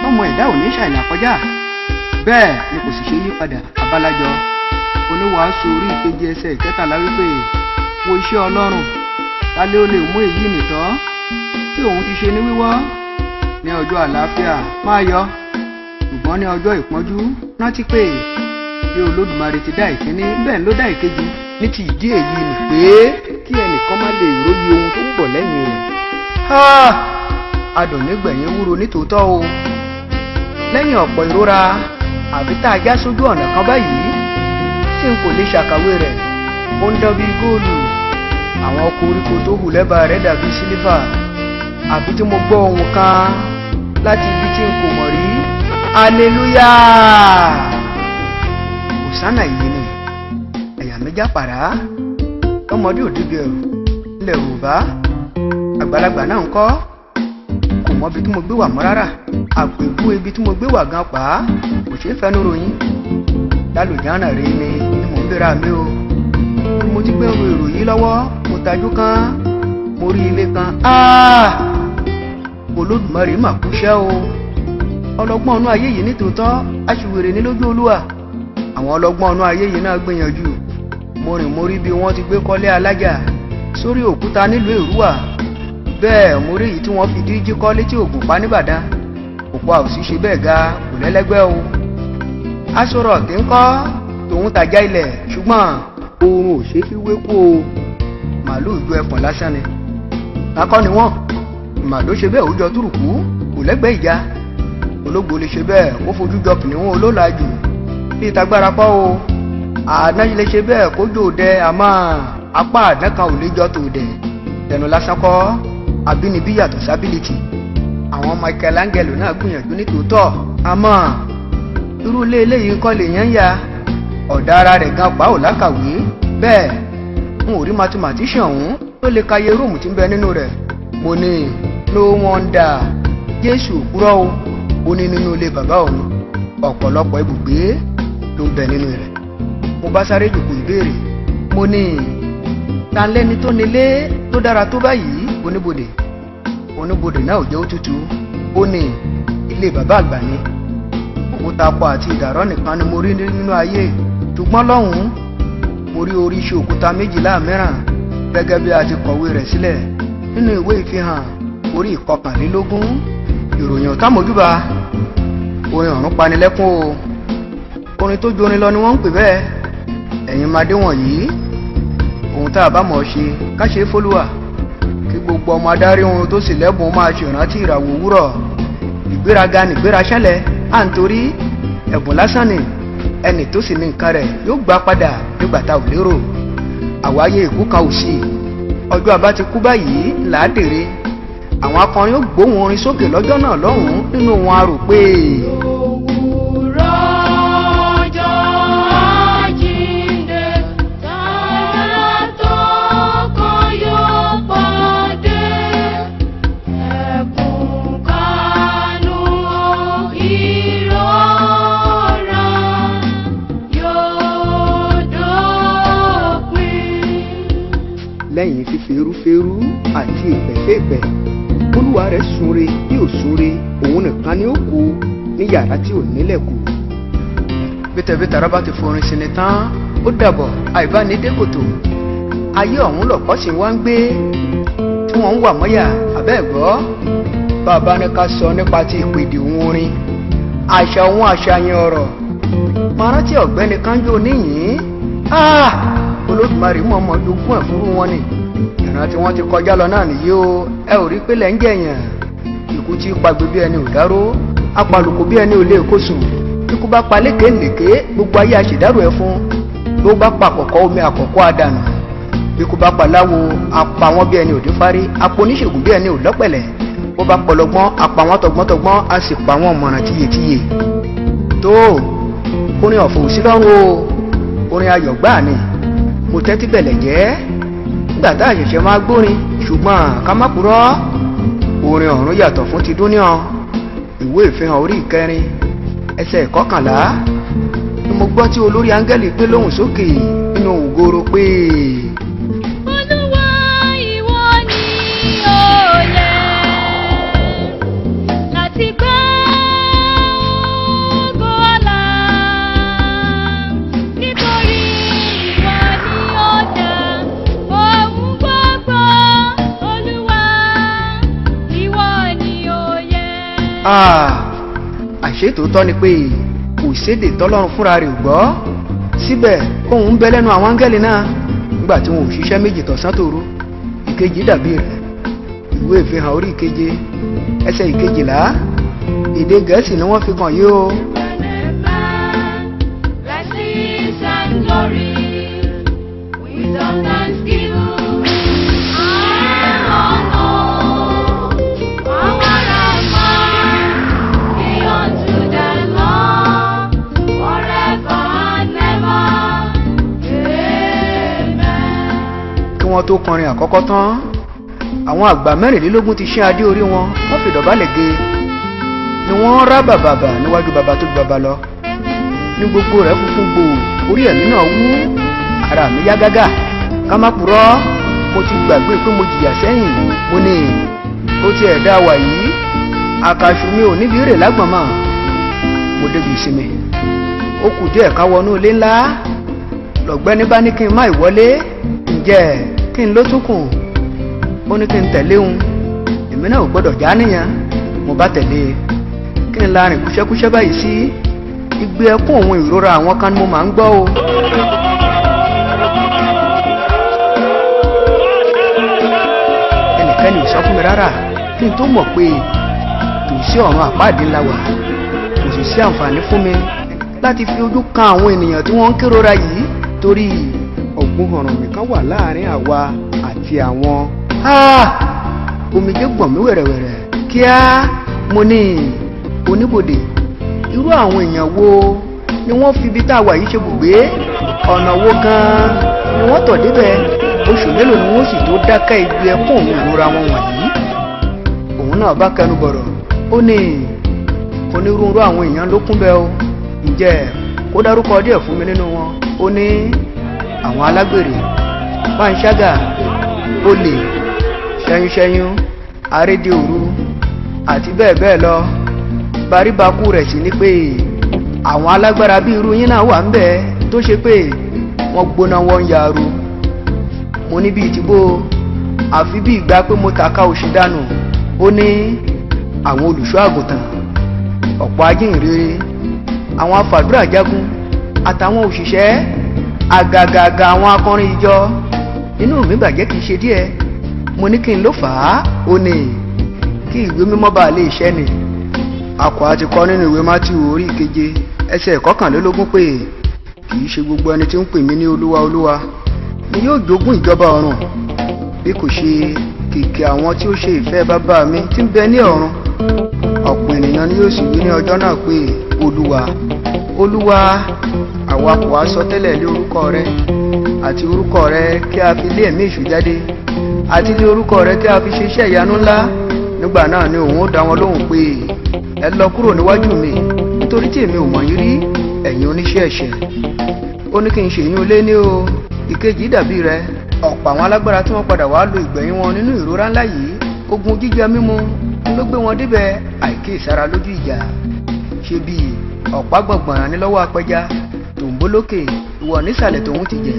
lọ́mọ ẹ̀dá ò ní ṣàìlà kọjá, bẹ́ẹ̀ ni kò sì ṣe yí padà. Abalajọ oníwàásù orí ìkeje ẹsẹ̀ 13 wípé wo iṣẹ́ Ọlọ́run, ta ló lè mú èyí nìtọ́ tí òun ti ṣe ní wíwọ́, Ní ọjọ́ àlàáfíà máa yọ̀, ṣùgbọ́n ní ọjọ́ ìpọ́njú rántí pé bí Olódùmarè ti dá ìkíní bẹ́ẹ̀ ló dá ìkejì. Ní ti ìdí èyí ni pé kí ẹnìkan má lè róye ohun tó ń bọ̀ lẹ́yìn rẹ̀. Adùn nígbẹ̀yìn wúro nítòótọ́ o. Lẹ́yìn ọ̀pọ̀ ìrora àbí tá a já sójú ọ̀nà kan báyìí tí n kò lè ṣàkàwé rẹ̀, ó ń dán bíi góòlù. Àwọn koríko tó hù lẹ́bàá rẹ̀ dàbí sílífà. Àbí tí mo gbọ́ ohùn kan láti ibi tí n kò mọ̀ rí, aleluya, òsánà yìí ni. Àyà mi já pàrà. Ọmọdé ò débi ẹrù ilẹ̀ Yorùbá, àgbàlagbà náà ń kọ́ kò mọ ibi tí mo gbé wà mọ́ rárá. Àpèkú ibi tí mo gbé wà gan pa kò ṣeé fẹnu ròyìn. Lálùjáná rèé ni mò ń bèèrè mi o. Bí mo ti gbé ro èrò yìí lọ́wọ́, mo tajú kán, mo rí ilé kan. Olódùmarè mà kúṣẹ́ o. Ọlọ́gbọ́n ọ̀nà ayé yìí nítòótọ́ aṣiwèrè ní lójú Olúwa. Àwọn ọlọ́gbọ́n ọ̀nà ayé yìí náà gbìyànjú. Mo rìn mo rí bí wọ́n ti gbé kọ́lé alájà sórí òkúta nílùú Èrúwà. Bẹ́ẹ̀ mo rí èyí tí wọ́n fi díjí kọ́ létí Ògùnpa nìbàdàn. Òpó àwòsí ṣe bẹ́ẹ̀ ga kò lẹ́lẹ́gbẹ́ o. Aṣọ Rock ń kọ́ tòun tàjá ilẹ̀, ṣùgbọ́n oorun ò ṣeé fi wé kú o. Màálù ju ẹfọ̀n lásán ni. Akọ́ ni wọ́n. Màálù ṣe bẹ́ẹ̀ ó jọ túrùkú kò lẹ́gbẹ̀ẹ́ ìjà. Ológbò lè ṣe bẹ́ẹ̀ kó fojú jọ kìnìún olólàjù bíi tagbára pọ́ o. Àdán lè ṣe bẹ́ẹ̀ kó jò dẹ, àmọ́ apá àdán kan ò lè jọ tò dẹ̀. Tẹnu lásán kọ́, àbínibí yàtọ̀ sábìlìtì. Àwọn Michelangelo náà gbìyànjú ní tòótọ́, àmọ́ irú ilé eléyìí kọ́ lè yẹn ń ya ọ̀dà ara rẹ̀ gan pa ò lákàwé. Bẹ́ẹ̀ n ò rí mathematician ọ̀hún tó lè ka iye rúùmù tí ń bẹ nínú rẹ̀. Mo ní no wonder Jésù òkúrọ́ o. Ó ní nínú ilé bàbá òun ọ̀pọ̀lọpọ̀ ibùgbé ló ń bẹ nínú rẹ̀. Mo bá sáré jòkó ìbéèrè, mo ní ta lẹ́ni tó nílé tó dára tó báyìí? Oníbodè náà ò jẹ́ òtútù. Ó ní ilé bàbá àgbà ni. Òkúta akọ àti ìdàrọ́ nìkan ni mo rí nínú ayé, ṣùgbọ́n lọ́hùn-ún mo rí oríṣi òkúta 12 mìíràn gẹ́gẹ́ bí a ti kọ̀wé rẹ̀ sílẹ̀ nínú ìwé ìfihàn orí 21. Ìròyìn ọ̀tá mojúbà, orin ọ̀run panilẹ́kún o. Orin tó jorin lọ ni wọ́n ń pè bẹ́ẹ̀. Ẹ̀yin máa dé wọ̀nyí, ohun tá a bá mọ̀ ọ́ ṣe ká ṣe é fólúwà, kí gbogbo ọmọ adarí ohun tó sì lẹ́bùn máa ṣèrántí ìràwọ̀ òwúrọ̀. Ìgbéraga nìgbéra ṣẹlẹ̀ à ń torí ẹ̀bùn lásán ni. Ẹnì tó sì ní nǹkan rẹ̀ yóò gbà padà nígbà tá ò lérò. Àwáyé ìkú kan ò sí, ọjọ́ àbá ti kú báyìí là á dèrè. Àwọn akọrin ó gbóhùn orin sókè lọ́jọ́ náà lọ́hùn-ún, nínú wọn a rò pé. Òwúrọ̀ ọjọ́ àjíǹde, tààrà tó kàn yóò pàdé. Ẹkún kánú ìrora yóò dópin. Lẹ́yìn fíferúferú àti ìpẹ̀fẹ́pẹ̀, olúwa rẹ̀ súnre bí ò súnre, òun nìkan ni ó kú ní yàrá tí ò nílẹ̀kùn. Bítẹ̀bítẹ̀ rábà ti forin sí ni tán, ó dàbọ̀ àìbánidékòtò. Ayé ọ̀hún lọ̀pọ̀ sì wá ń gbé tí wọ́n ń wà mọ́yà abẹ́ ẹ̀gbọ́. Bàbá ní ká sọ nípa ti ìpèdè òun orin, àṣà òun àṣàyàn ọ̀rọ̀. Máa rántí ọ̀gbẹ́ni Kánjú oníyìn. Olódùmarè mọ̀ ọmọ jogún ẹ̀ fúnrú wọn ni. Ìran tí wọ́n ti kọjá lọ náà nìyí o. Ẹ ò rí pé lẹ́ ń jẹ̀yàn. Ikú tí pagbe bí ẹni ò dáró, apalùkù bí ẹni ò lè kó sùn. Ikú bá pa lékèélékèé, gbogbo ayé aṣèdárò ẹ̀ fún. Ló bá pa àkọ́kọ́ omi àkọ́kọ́ àdànù. Ikú bá pa láwo, apá wọn bí ẹni ò dé fárí, apò oníṣègùn bí ẹni ò lọ́pẹ̀lẹ̀. Bó bá pọlọgbọ́n, apá wọn tọgbọ́ntọgbọ́n, a sì pa wọn mọ̀ràn tíyetíye. Tó orin ọ̀fọ̀ òsí lọ́rùn o, orin ayọ̀ gbáà ni. Mo tẹ́tí bẹ̀lẹ̀ jẹ́ nígbà tá a ṣẹ̀ṣẹ̀ máa gbórin, ṣùgbọ́n ká má purọ́, orin ọ̀run yàtọ̀ fún ti dúníàn. Ìwé ìfihàn orí 4 ẹsẹ̀ 11 ni mo gbọ́ tí olórí áńgẹ́lì gbé lóhùn sókè nínú ògoro pé. Olúwa ìwọ ni ó yẹ láti gbà ògo ọlá, nítorí ìwọ ni ó dá ohun gbogbo. Olúwa ìwọ ni ó yẹ. Àṣé tòótọ́ ni pé kò sédè tọ́lọ́run fúnra rẹ̀ ò gbọ́. Síbẹ̀ ohùn ń bẹ lẹ́nu àwọn áńgẹ́lì náà nígbà tí wọn ò ṣiṣẹ́ méjì tọ̀sán tòru. Ìkejì dàbí rẹ̀. Ìwé ìfihàn orí ìkeje ẹsẹ̀ 12, èdè Gẹ̀ẹ́sì ni wọ́n fi kàn yí o. Blessings and glory, wisdom, thanksgiving, and honor, power and might be unto the Lord forever and ever. Amen. Kí wọ́n tó kọrin àkọ́kọ́ tán, àwọn àgbà 24 ti ṣí adé orí wọn, wọ́n fi dọ̀bálẹ̀ gé ni wọ́n rá bàbàbà níwájú bàbá tó ju bàbá lọ. Ní gbogbo rẹ̀ funfun gbòò, orí ẹ̀mí náà wú, ara mi yá gágá. Ká má purọ́, mo ti gbàgbé pé mo jìyà sẹ́yìn. Mo ní ó tiẹ̀ dá wà yìí, àkàṣù mi ò níbi rè lágbọ̀n mọ́. Mo débi ìsinmi, ó kù díẹ̀ ká wọnú ilé ńlá. Lọ̀gbẹ́ni bá ní kí n má ìwọlé, ǹjẹ́ kí n ló tún kù? Ó ní kí n tẹ̀lé òun, èmi náà ò gbọ́dọ̀ já níyàn. Mo bá tẹ̀lé e. Kí n la rìn kúṣẹ́kúṣẹ́ báyìí sí igbe ẹkún òun ìrora àwọn kan ni mo máa ń gbọ́ o. Ẹnikẹ́ni ò sọ fún mi rárá kí n tó mọ̀ pé tòsí ọ̀run àpáàdé ńlá wà. Kò sì sí àǹfààní fún mi láti fi ojú kan àwọn ènìyàn tí wọ́n ń kérora yìí, torí ọ̀gbun ọ̀ràn mi kan wà láàrin àwa àti àwọn. Omijé gbọ̀n mí wẹ̀rẹ̀wẹ̀rẹ̀. Kíá mo ní oníbodè, irú àwọn èèyàn wo ni wọ́n fi ibi tá a wà yìí ṣe bùgbé? Ọ̀nà wo gan-an ni wọ́n tọ̀ débẹ̀? Oṣù mélòó ni wọ́n sì tó dákẹ́ igbe ẹkún òun ìrora wọn wọ̀nyí? Òun náà bá kẹnu bọ̀rọ̀, ó ní onírúurú àwọn èèyàn ló kún bẹ́ẹ̀ o. Ǹjẹ́ kó dárúkọ díẹ̀ fún mi nínú wọn? Ó ní àwọn alágbèrè, panṣágà, olè, ṣẹ́yúnṣẹ́yún, arédè òru àti bẹ́ẹ̀ bẹ́ẹ̀ lọ. Baríbakú rẹ̀ sì ni pé àwọn alágbára bíi irú yín náà wà ń bẹ̀ tó ṣe pé wọ́n gbóná wọ́n ń yaaru. Mo ní bíi tìbó, àfi bí ìgbà pé mo tàka òṣì dànù. Ó ní àwọn olùṣọ́ àgùntàn, ọ̀pọ̀ ajínrere, àwọn afàdúrà jagun àtàwọn òṣìṣẹ́, àgàgàgà àwọn akọrin ìjọ. Inú mi bàjẹ́ kìí ṣe díẹ̀. Mo ní kí n ló fà á? Ó ní kí ìwé mímọ́ bá lè ṣẹ́ ni. Akọ àti kọ nínú ìwé Mátíù orí 7 ẹsẹ̀ 21 pé kì í ṣe gbogbo ẹni tí ń pè mí ní Olúwa Olúwa ni yóò jogún ìjọba ọ̀run, bí kò ṣe kìkì àwọn tí ó ṣe ìfẹ́ bàbá mi tí ń bẹ ní ọ̀run. Ọ̀pọ̀ ènìyàn ni yóò sì wí ní ọjọ́ náà pé Olúwa Olúwa, àwa kò wá sọ tẹ́lẹ̀ lé orúkọ rẹ, àti orúkọ rẹ kí a fi lé ẹ̀mí èṣù jáde, àti lé orúkọ rẹ kí a fi ṣe iṣẹ́ ìyanu ńlá. Nígbà náà ni òun ó dá wọn lóhùn pé ẹ lọ kúrò níwájú mi, nítorí tí èmi ò mọ̀ yín rí, ẹ̀yin oníṣẹ́ ẹ̀ṣẹ̀. Ó ní kí n ṣèyún ilé ní o. Ìkejì dàbí rẹ. Ọ̀pọ̀ àwọn alágbára tí wọ́n padà wá lo ìgbẹ̀yìn wọn nínú ìrora ńlá yìí, ogun jíjẹ mímu ló gbé wọn débẹ̀, àìkíyèsára lójú ìjà. Ṣe bí ọ̀pá gbọ̀ngbọ̀n ní lọ́wọ́ apẹja, tòǹbó lókè, ìwọ̀ nísàlẹ̀ tòun ti jẹ.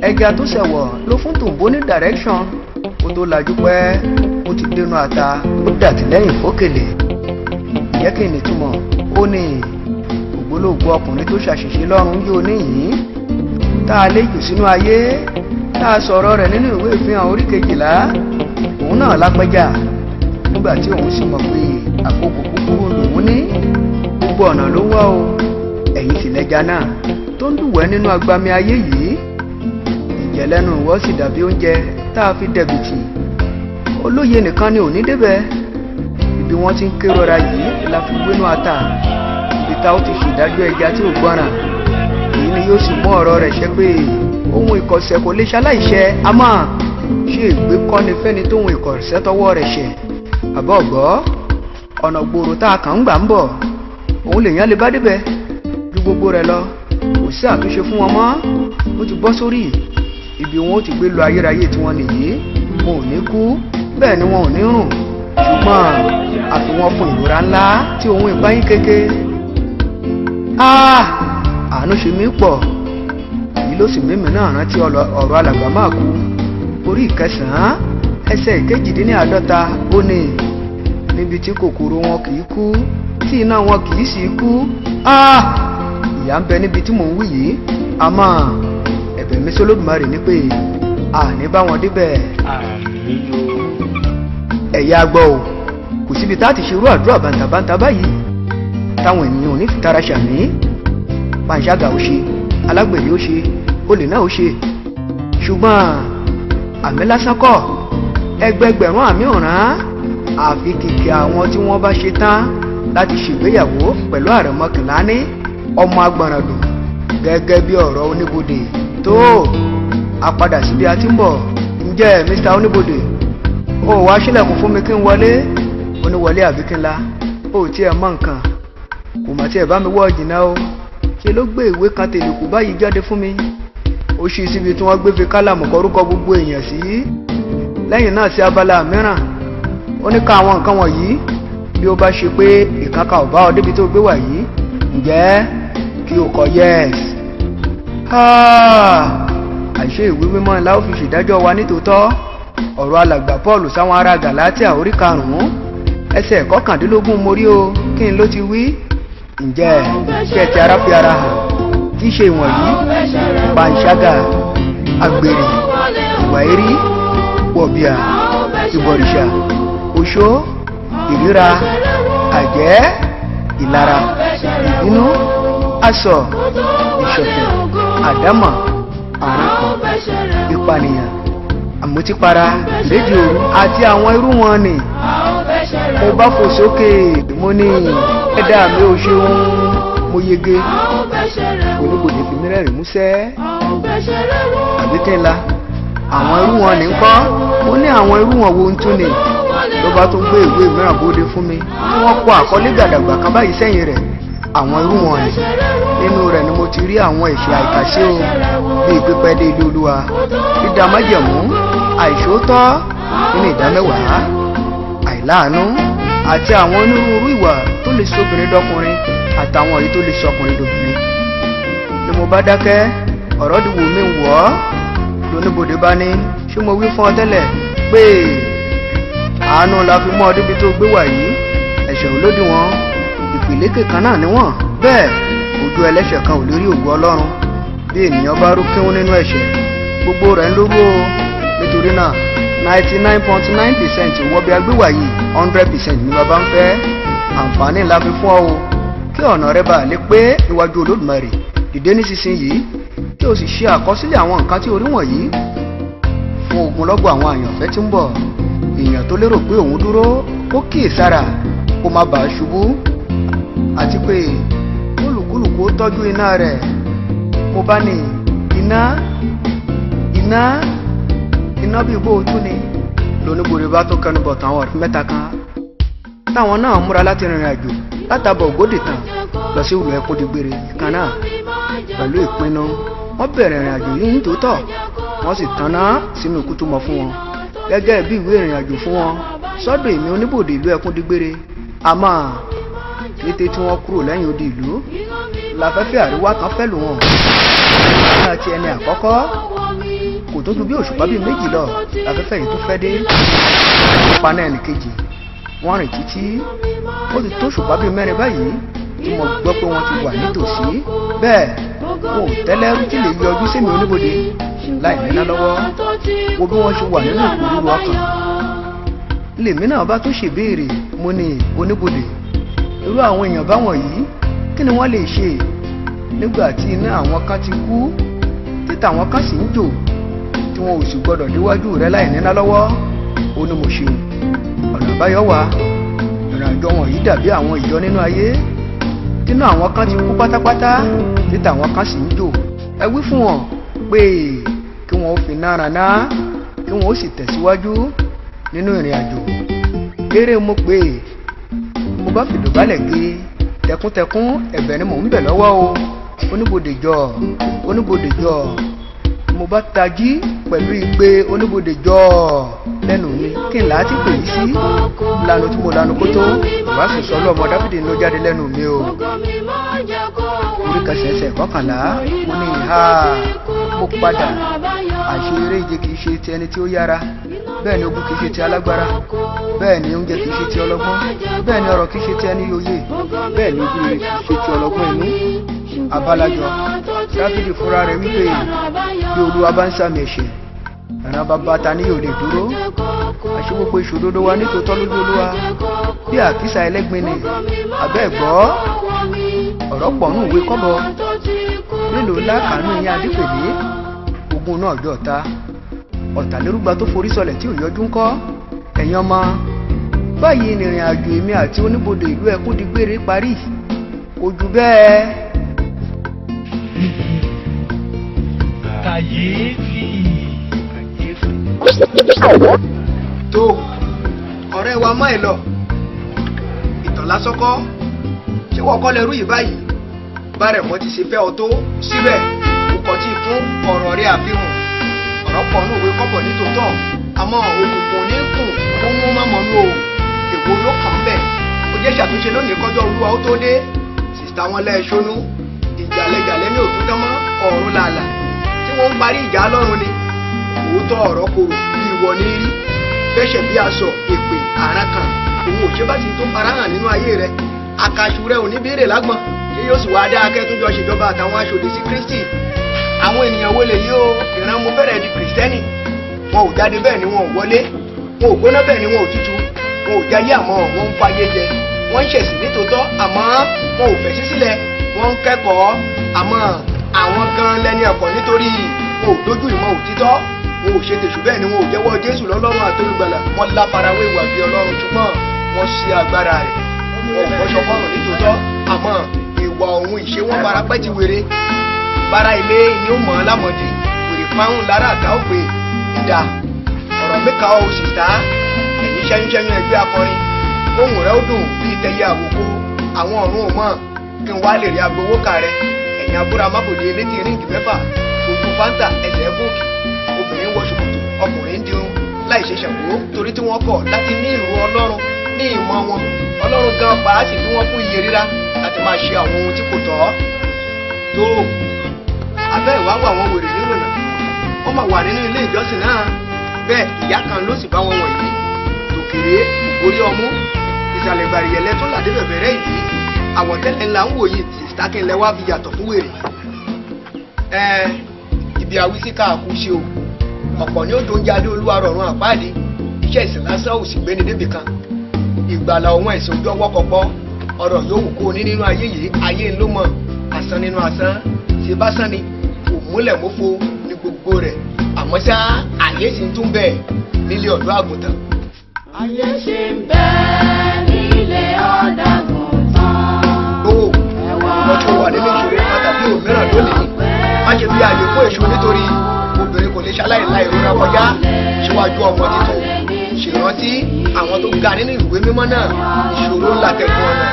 Ẹja tó ṣẹ̀wọ̀ ló fún tòǹbó ní direction. Ó tó lajú pẹ́, ó ti dénú ata, ó dàtìlẹ́yìn fókèlè. Ìyẹ́ kí ni túmọ̀? Ó ní ògbólógbòó ọkùnrin tó ṣàṣìṣe lọ́rùn yóò níyìn, tá a lè jù sínú ayé, tá a sọ̀rọ̀ rẹ̀ nínú ìwé ìfihàn orí 12. Òun náà lápẹja nígbà tí òun sì mọ̀ pé àkókò kúkúrú lòun ní, gbogbo ọ̀nà ló wá o. Ẹ̀yìn sì lẹ́ja náà tó ń dùwẹ́ nínú agbami ayé yìí. Ìjẹ̀lẹ́nu ìwọ sì dàbí oúnjẹ tá a fi dẹ̀bìtì. Olóye nìkan ni ò ní débẹ̀. Ibi wọ́n ti ń kérora yìí la fi wénú ata, ibi tá ó ti ṣèdájọ́ ẹja tí ò gbọ́ràn. Èyí ni yóò sì mú ọ̀rọ̀ rẹ̀ ṣẹ pé ohun ìkọ̀sẹ̀ kò lè ṣaláìṣẹ, àmọ́ ṣé ègbé kọ́ ni fẹ́ni tóhun ìkọ̀sẹ̀ tọwọ́ rẹ̀ ṣẹ̀? Àbọ̀ ọ̀gbọ́, ọ̀nà gbòòrò tá a kàn ń gbà ń bọ̀, òun lèèyàn lè bá débẹ̀ ju gbogbo rẹ̀ lọ. Kò sí àtúnṣe fún wọn mọ́, ó ti bọ́ sórí ibi wọn ó ti gbé lọ ayérayé tiwọn nìyí. Wọn ò ní kú, bẹ́ẹ̀ ni wọn ò ní rùn, ṣùgbọ́n àfi wọn fún ìrora ńlá tí òun ìpáyín kéke. Àánú ṣe mí pọ̀. Èyí ló sì mímì náà rántí ọ̀rọ̀ alàgbà máa kú orí 9 ẹsẹ̀ 48. Ó ní Níbi tí kòkòrò wọn kì í kú, tí iná wọn kì í sì kú. Ìyà ń bẹ níbi tí mò ń wí yìí. Àmọ́ ẹ̀bẹ̀ mi sólódùmarè ni pé àní bá wọn débẹ̀. Àmín o. Ẹ̀yà gbọ́ o, kò síbi tá a ti ṣerú àdúrà bàǹtàbàǹtà báyìí táwọn ènìyàn ò ní fi tara ṣàmì. Panṣágà ó ṣe, alágbèrè ó ṣe, olè náà ó ṣe, ṣùgbọ́n àmì lásán kọ́, ẹgbẹgbẹ̀rún àmì ọ̀ràn, àfi kìkì àwọn tí wọ́n bá ṣe tán láti ṣègbéyàwó pẹ̀lú Àrẹ̀mọ Kìlání ọmọ agbọ̀nràndùn gẹ́gẹ́ bí ọ̀rọ̀ oníbodè tó a padà síbi a ti ń bọ̀. Ǹjẹ́ Mr. Oníbodè, ó wá ṣílẹ̀kùn fún mi kí n wọlé? Oníwọlé àbí kí n la? Ó tiẹ̀ mọ nǹkan, kò mà tiẹ̀ bá mi wọ́ jìnnà o. Ṣe ló gbé ìwé kan tèlùkù báyìí jáde fún mi. Ó ṣí síbi tí wọ́n gbé fi kálàmù kọrúkọ gbogbo èèyàn sí, lẹ́yìn náà sí abala mìíràn. Ó ní ká àwọn nǹkan wọ̀nyí, bí ó bá ṣe pé ìkàkà ò bá ọ débi tó gbé wà yìí, ǹjẹ́ kí o kọ yes. Àṣé ìwé mímọ́ ńlá ó fi ṣèdájọ́ wa nítòótọ́. Ọ̀rọ̀ alàgbà Paul sáwọn ará Gàlátíà orí 5 ẹsẹ̀ 19 mo rí o, kí n ló ti wí. Ǹjẹ́ iṣẹ́ ti ara fi ara hàn, tí í ṣe ìwọ̀nyí: panṣágà, àgbèrè, ìwà èrí, wọ̀bìà, ìbọ̀rìṣà, oṣó, ìríra, àjẹ́, ìlara, ìbínú, asọ̀, ìṣọ̀tẹ̀, àdámọ̀, àrankàn, ìpànìyàn, àmútípara, ìrédìí òru àti àwọn irú wọn ni. Mo bá fò sókè, mo ní ẹ̀dá mi ò ṣeun, mo yege. Oníbodè fi mí rẹ́rìn músẹ́. Àbí kí n la àwọn irú wọn ní kọ́? Mo ní àwọn irú wọn wo ń tún ni? Ló bá tún gbé ìwé mìíràn bóde fún mi tí wọ́n kọ àkọlé gàdàgbà kan báyìí sẹ́yìn rẹ̀, àwọn irú wọn ni. Nínú rẹ̀ ni mo ti rí àwọn ẹ̀ṣẹ̀ àìkàsí o, bíi pípẹ́ dé ilé Olúwa, dídá májẹ̀mú, àìṣòótọ́ nínú ìdámẹ́wàá, àìláàánú àti àwọn onírúurú ìwà tó lè sọbìnrin dọkùnrin àtàwọn èyí tó lè sọkùnrin dobìnrin. Ni mo bá dákẹ́, ọ̀rọ̀ di wò mí wọ̀ ọ́. Lóníbodè bá ní, ṣé mo wí fún ọ tẹ́lẹ̀ pé àánú la fi mọ́ ọ débi tó gbé wà yìí? Ẹ̀ṣẹ̀ ò lódiwọ̀n, ìpìlẹ̀kè kan náà níwọ̀n. Bẹ́ẹ̀ ojú ẹlẹ́ṣẹ̀ kan ò lórí ògo Ọlọ́run. Bí ènìyàn bá rú kíún nínú ẹ̀ṣẹ̀, gbogbo rẹ̀ ń lórú o. Nítorí náà 99.9% wọ bí agbéwà yìí, 100% ni bàbá ń fẹ́. Àǹfààní ńlá fi fún ọ o, kí ọ̀nà rẹ bá lè pé níwájú Olódùmarè. Dìde nísinsìnyí kí o sì ṣe àkọsílẹ̀ àwọn nǹkan tí o rí wọ̀nyí fún ogunlọ́gọ̀ àwọn àyànfẹ́ tí ń bọ̀. Èèyàn tó lérò pé òun dúró, kó kíyèsára kó má bàa ṣubú, àti pé olùkúlùkù ó tọ́jú iná rẹ̀. Mo bá ní iná iná iná bíi bó ojú ni. Lóníbodè bá tó kẹnu bọ̀ táwọn ọ̀rẹ́ mẹ́ta kan táwọn náà múra láti rìnrìn àjò látàbọ̀ ògbódì tán lọ sí ìlú Ẹkúndìgbèrè kan náà. Pẹ̀lú ìpinnu wọ́n bẹ̀rẹ̀ ìrìn àjò yìí nítòótọ́, wọ́n sì tanná sínú kútùmọ̀ fún wọn gẹ́gẹ́ bí ìwé ìrìn àjò fún wọn sọ́dọ̀ èmi oníbodè ìlú Ẹkúndìgbèrè. Àmọ́ kété tí wọ́n kúrò lẹ́yìn odi ìlú, láfẹ́fẹ́ àríwá kan fẹ́ lù wọ́n. Àti ẹni àkọ́kọ́ kò tó ju bí òṣùpá bíi méjì lọ, láfẹ́fẹ́ yìí tó fẹ́ dé paná ẹnì kejì. Wọ́n rìn títí ó ti tó òṣùpá bíi mẹ́rin báyìí tí mo gbọ́ pé wọ́n ti wà nítòsí. Bẹ́ẹ̀ wọn ò tẹ́lẹ̀ tí lè yọjú sí mi oníbodè láì níná lọ́wọ́. Wo bí wọ́n ṣe wà nínú ìpòrúru ọkàn. Lèmi náà bá tún ṣèbéèrè, mo ní oníbodè, irú àwọn èèyàn báwọn yìí kí ni wọ́n lè ṣe nígbà tí iná àwọn kan ti kú, títà àwọn kan sì ń jò, tí wọn ò sì gbọdọ̀ déwájú rẹ láì níná lọ́wọ́? Ó ní mo ṣeun, ọ̀nà àbáyọ wà. Ìrìn àjò wọn yìí dàbí àwọn ìjọ nínú ayé, tínú àwọn kan ti kú pátápátá, títà àwọn kan sì ń jò. Ẹ wí fún wọn pé kí wọn ó fi nára ná, kí wọn ó sì tẹ̀síwájú nínú ìrìn àjò. Eré mo pé mo bá fi dọ̀bálẹ̀ gé tẹkúntẹkún, ẹ̀bẹ̀ ni mò ń bẹ̀ lọ́wọ́ o. Oníbodè jọ, oníbodè jọ. Mo bá tají pẹ̀lú igbe oníbodè jọ lẹ́nu mi, kí n láti pè yí sí lanu tí mo lanu kó tó ìwàásù sọlú ọmọ Dáfídì ló jáde lẹ́nu mi o. Orí kẹsẹ̀ẹsẹ̀ 11, mo ní ìhà mo padà. Àṣé eré ìje kìí ṣe ti ẹni tí ó yára Bẹ́ẹ̀ ni ogun kìí ṣe ti alágbára, bẹ́ẹ̀ ni oúnjẹ kìí ṣe ti ọlọ́gbọ́n, bẹ́ẹ̀ ni ọrọ̀ kìí ṣe ti ẹni yòye, bẹ́ẹ̀ ni ojú rere kìí ṣe ti ọlọ́gbọ́n inú. Abálájọ Dáfídì fúnra rẹ̀ wípé bí Olúwa bá ń sàmì ẹ̀ṣẹ̀, ìran bàbá ta ni yóò lè dúró? Àṣé gbogbo ìṣòdodo wa nítòótọ́ lójú Olúwa bí àkísà ẹlẹ́gbin ni. Àbẹ́ ẹ̀gbọ́ ọ̀rọ̀ pọ̀ nù ìwé kọ́bọ̀ mélòó lákàánú yín adípèlé ogun náà jọ ọ̀tá ọ̀tàlérúgba tó forí sọlẹ̀ tí ò yọjú ń kọ́. Ẹ̀yin ọmọ, báyìí nìrìn àjò èmi àti oníbodè ìlú Ẹkúndigbére parí. Kò jù bẹ́ẹ̀. Kàyéfì. Tó ọ̀rẹ́ wa má ẹ lọ ìtàn lásán kọ́, ṣé wọ́n kọ́ lẹ́rú yìí báyìí? Bárẹ̀ mọ́ ti ṣe fẹ́ ọ tó síbẹ̀ kò kọ́ tí fún ọ̀rọ̀ rẹ̀ àfihàn. Ọ̀rọ̀ pọ̀ ní òwe kọ́bọ̀ nítòótọ́, àmọ́ òkùnkùn ní kùn ó mú mọ́mọ́nú o. Èwo ló kàn bẹ́ẹ̀? Ó jẹ́ ṣàtúnṣe lónìí kọjọ́ Olúwa ó tó dé. Sìsítà wọn lẹ́ẹ̀ṣọ́nú ìjàlẹ̀jàlẹ̀ ní òtún tán mọ́ ọ̀run làálà tí wọ́n ń parí ìjà lọ́run ni. Òótọ́ ọ̀rọ̀ korò bí ìwọ ní rí fẹ́ṣẹ̀ bí aṣọ èpè àrán kan òun ò ṣe bá ti tó farahàn nínú ayé rẹ. Àkàṣù rẹ ò ní béèrè lágbọ̀n ṣé yóò sì wáá dá akẹ́túnjọ ṣèjọba àtàwọn aṣòdì sí Kristi. Àwọn ènìyàn wo lè yí o? Ìran mo fẹ́rẹ̀ di Kìrìsìtẹ́nì. Wọn ò jáde bẹ́ẹ̀ ni wọn ò wọlé, wọn ò gbóná bẹ́ẹ̀ ni wọn ò tutù, wọn ò jayé àmọ́ wọn ń fayé jẹ, wọ́n ń ṣẹ̀sìn nítòótọ́ àmọ́ wọn ò fẹ̀sí sílẹ̀, wọ́n ń kẹ́kọ̀ọ́ àmọ́ àwọn gan lẹ́ni ẹ̀kọ́ nítorí wọn ò dójú ìmọ̀ òtítọ́, wọn ò ṣe tèṣù bẹ́ẹ̀ ni wọn ò jẹ́wọ́ Jésù lọ́lọ́run àtolùgbàlà. Wọ́n láfarawé ìwà bí Ọlọ́run ṣùgbọ́n wọ́n ṣe agbára rẹ̀. Wọn ò bọ́ṣọ fọ́rùn nítòótọ́ àmọ́ ìwà òun ìṣe wọn farapẹ́ ti wèrè. Bára ilé ni ó mọ̀ ọ́n lámọ̀dí wèrè fáwọn lára àtà ó pè ìdá ọ̀rọ̀ mẹ́ka ó sì tá ẹ̀yìn ṣẹ́yúnṣẹ́yún ẹgbẹ́ akọrin ohùn rẹ̀ ó dùn bíi tẹyẹ àwòkó. Àwọn ọ̀run ò mọ̀ kí n wá lè rí agbowó kà rẹ. Ẹ̀yìn abúra mábòde létí ríǹgì mẹ́fà ojú fanta ẹsẹ̀ bóòkì obìnrin wọ ṣòkòtò ọkùnrin ń dirun láì ṣe ṣàgbó torí tí wọ́n kọ̀ láti ní ìrù Ọlọ́run ní ìmọ̀ wọn. Ọlọ́run gan pa á sì bí wọ́n fún iye rírá láti máa ṣe àwọn ohun tí kò tọ́. Tó abẹ́ ìwà wà wọn wèrè nírònà wọ́n máa wà nínú ilé ìjọsìn náà. Bẹ́ẹ̀ ìyá kan ló sì bá wọn wọ̀nyí tòkèrè ògbórí ọmú ìsàlẹ̀ ìgbàrìyẹ̀lẹ̀ tó làdé bẹ̀bẹ̀rẹ̀ ìdí àwọ̀tẹ́lẹ̀ ńlá ń wòye sìsítà kí n lẹ wá fi yàtọ̀ fún wèrè. Ẹ ibi àwísí káàkú ṣe o, ọ̀pọ̀ ní ó tó ń jalè Olúwa rọ̀rùn àpáàdé. Iṣẹ́ ìsìn lásán ò sì gbéni débì kan. Ìgbàlà òun ẹ̀sìn ojú ọwọ́ kọ̀pọ̀ ọ̀rọ̀ yòówù kó o ní nínú ayé yìí, ayé ló mọ̀ asán nínú asán ṣe bá sán ni kò múlẹ̀ mọ́fo ní gbogbo rẹ̀. Àmọ́ ṣá àyè sì ń tún bẹ́ẹ̀ nílé ọ̀dọ́ àgùntàn. Ayé ṣì ń bẹ nílé ọ̀dàgùntàn. Tó ìwọ tí ó wà nínú ìṣòro kan tàbí òmíràn lónìí, má ṣe fi àyè fún èṣù nítorí obìnrin kò lè ṣaláì la ìrora kọjá síwájú ọmọ títún. Ṣèrántí àwọn tó ga nínú ìwé mímọ́ náà, ìṣòro ńlá tẹ̀kùn ọ̀nà.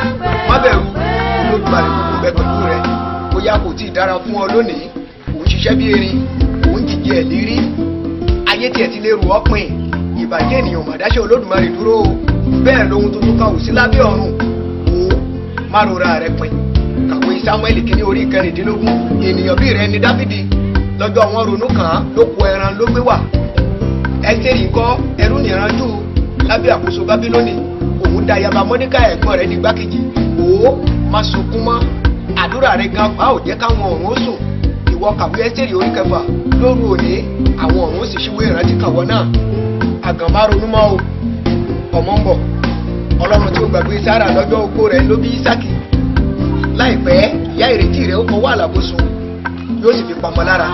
Má bẹ̀rù, Olódùmarè kúkú bẹ pẹ̀lú rẹ. Bóyá kò tí ì dára fún ọ lónìí, kò ń ṣiṣẹ́ bí erin, kò ń jìjì ẹ̀ lérí. Ayé tiẹ̀ ti lè rù ọ́ pin, ìbàjẹ́ ènìyàn mà dáṣẹ́ Olódùmarè dúró o. Bẹ́ẹ̀ lohun tuntun kan ò sí lábẹ́ ọ̀run. Wò ó, má rora rẹ pin. Kàwé Sámúẹ́lì kìíní orí 16, ènìyàn bí rẹ ni Dáfídì. Lọ́jọ́ wọn ronú kàn án ló kó ẹran ló gbé wà. Ẹ́sítérì ńkọ́, ẹrú nìranjú lábẹ́ àkóso Bábílónì. Òun da ayaba Mọ́dékà ẹ̀gbọ́n rẹ̀ ní igbákejì. Wò ó, má sunkún mọ́. Àdúrà rẹ gan pa ò jẹ́ káwọn ọ̀run ó sùn. Ìwọ kàwé Ẹ́sítérì orí 6 lóru òní, àwọn ọ̀run ó sì ṣíwé ìrántí kàwọ́ náà. Àgàn má ronú mọ́ o, ọmọ ń bọ̀. Ọlọ́run tí ó gbàgbé Sárà lọ́jọ́ ogbó rẹ̀ ló bí Ísákì. Láìpẹ́ ìyá ìrètí rẹ̀ ó fọwọ́ àlàbòsùn yóò sì fi pamọ́ lára.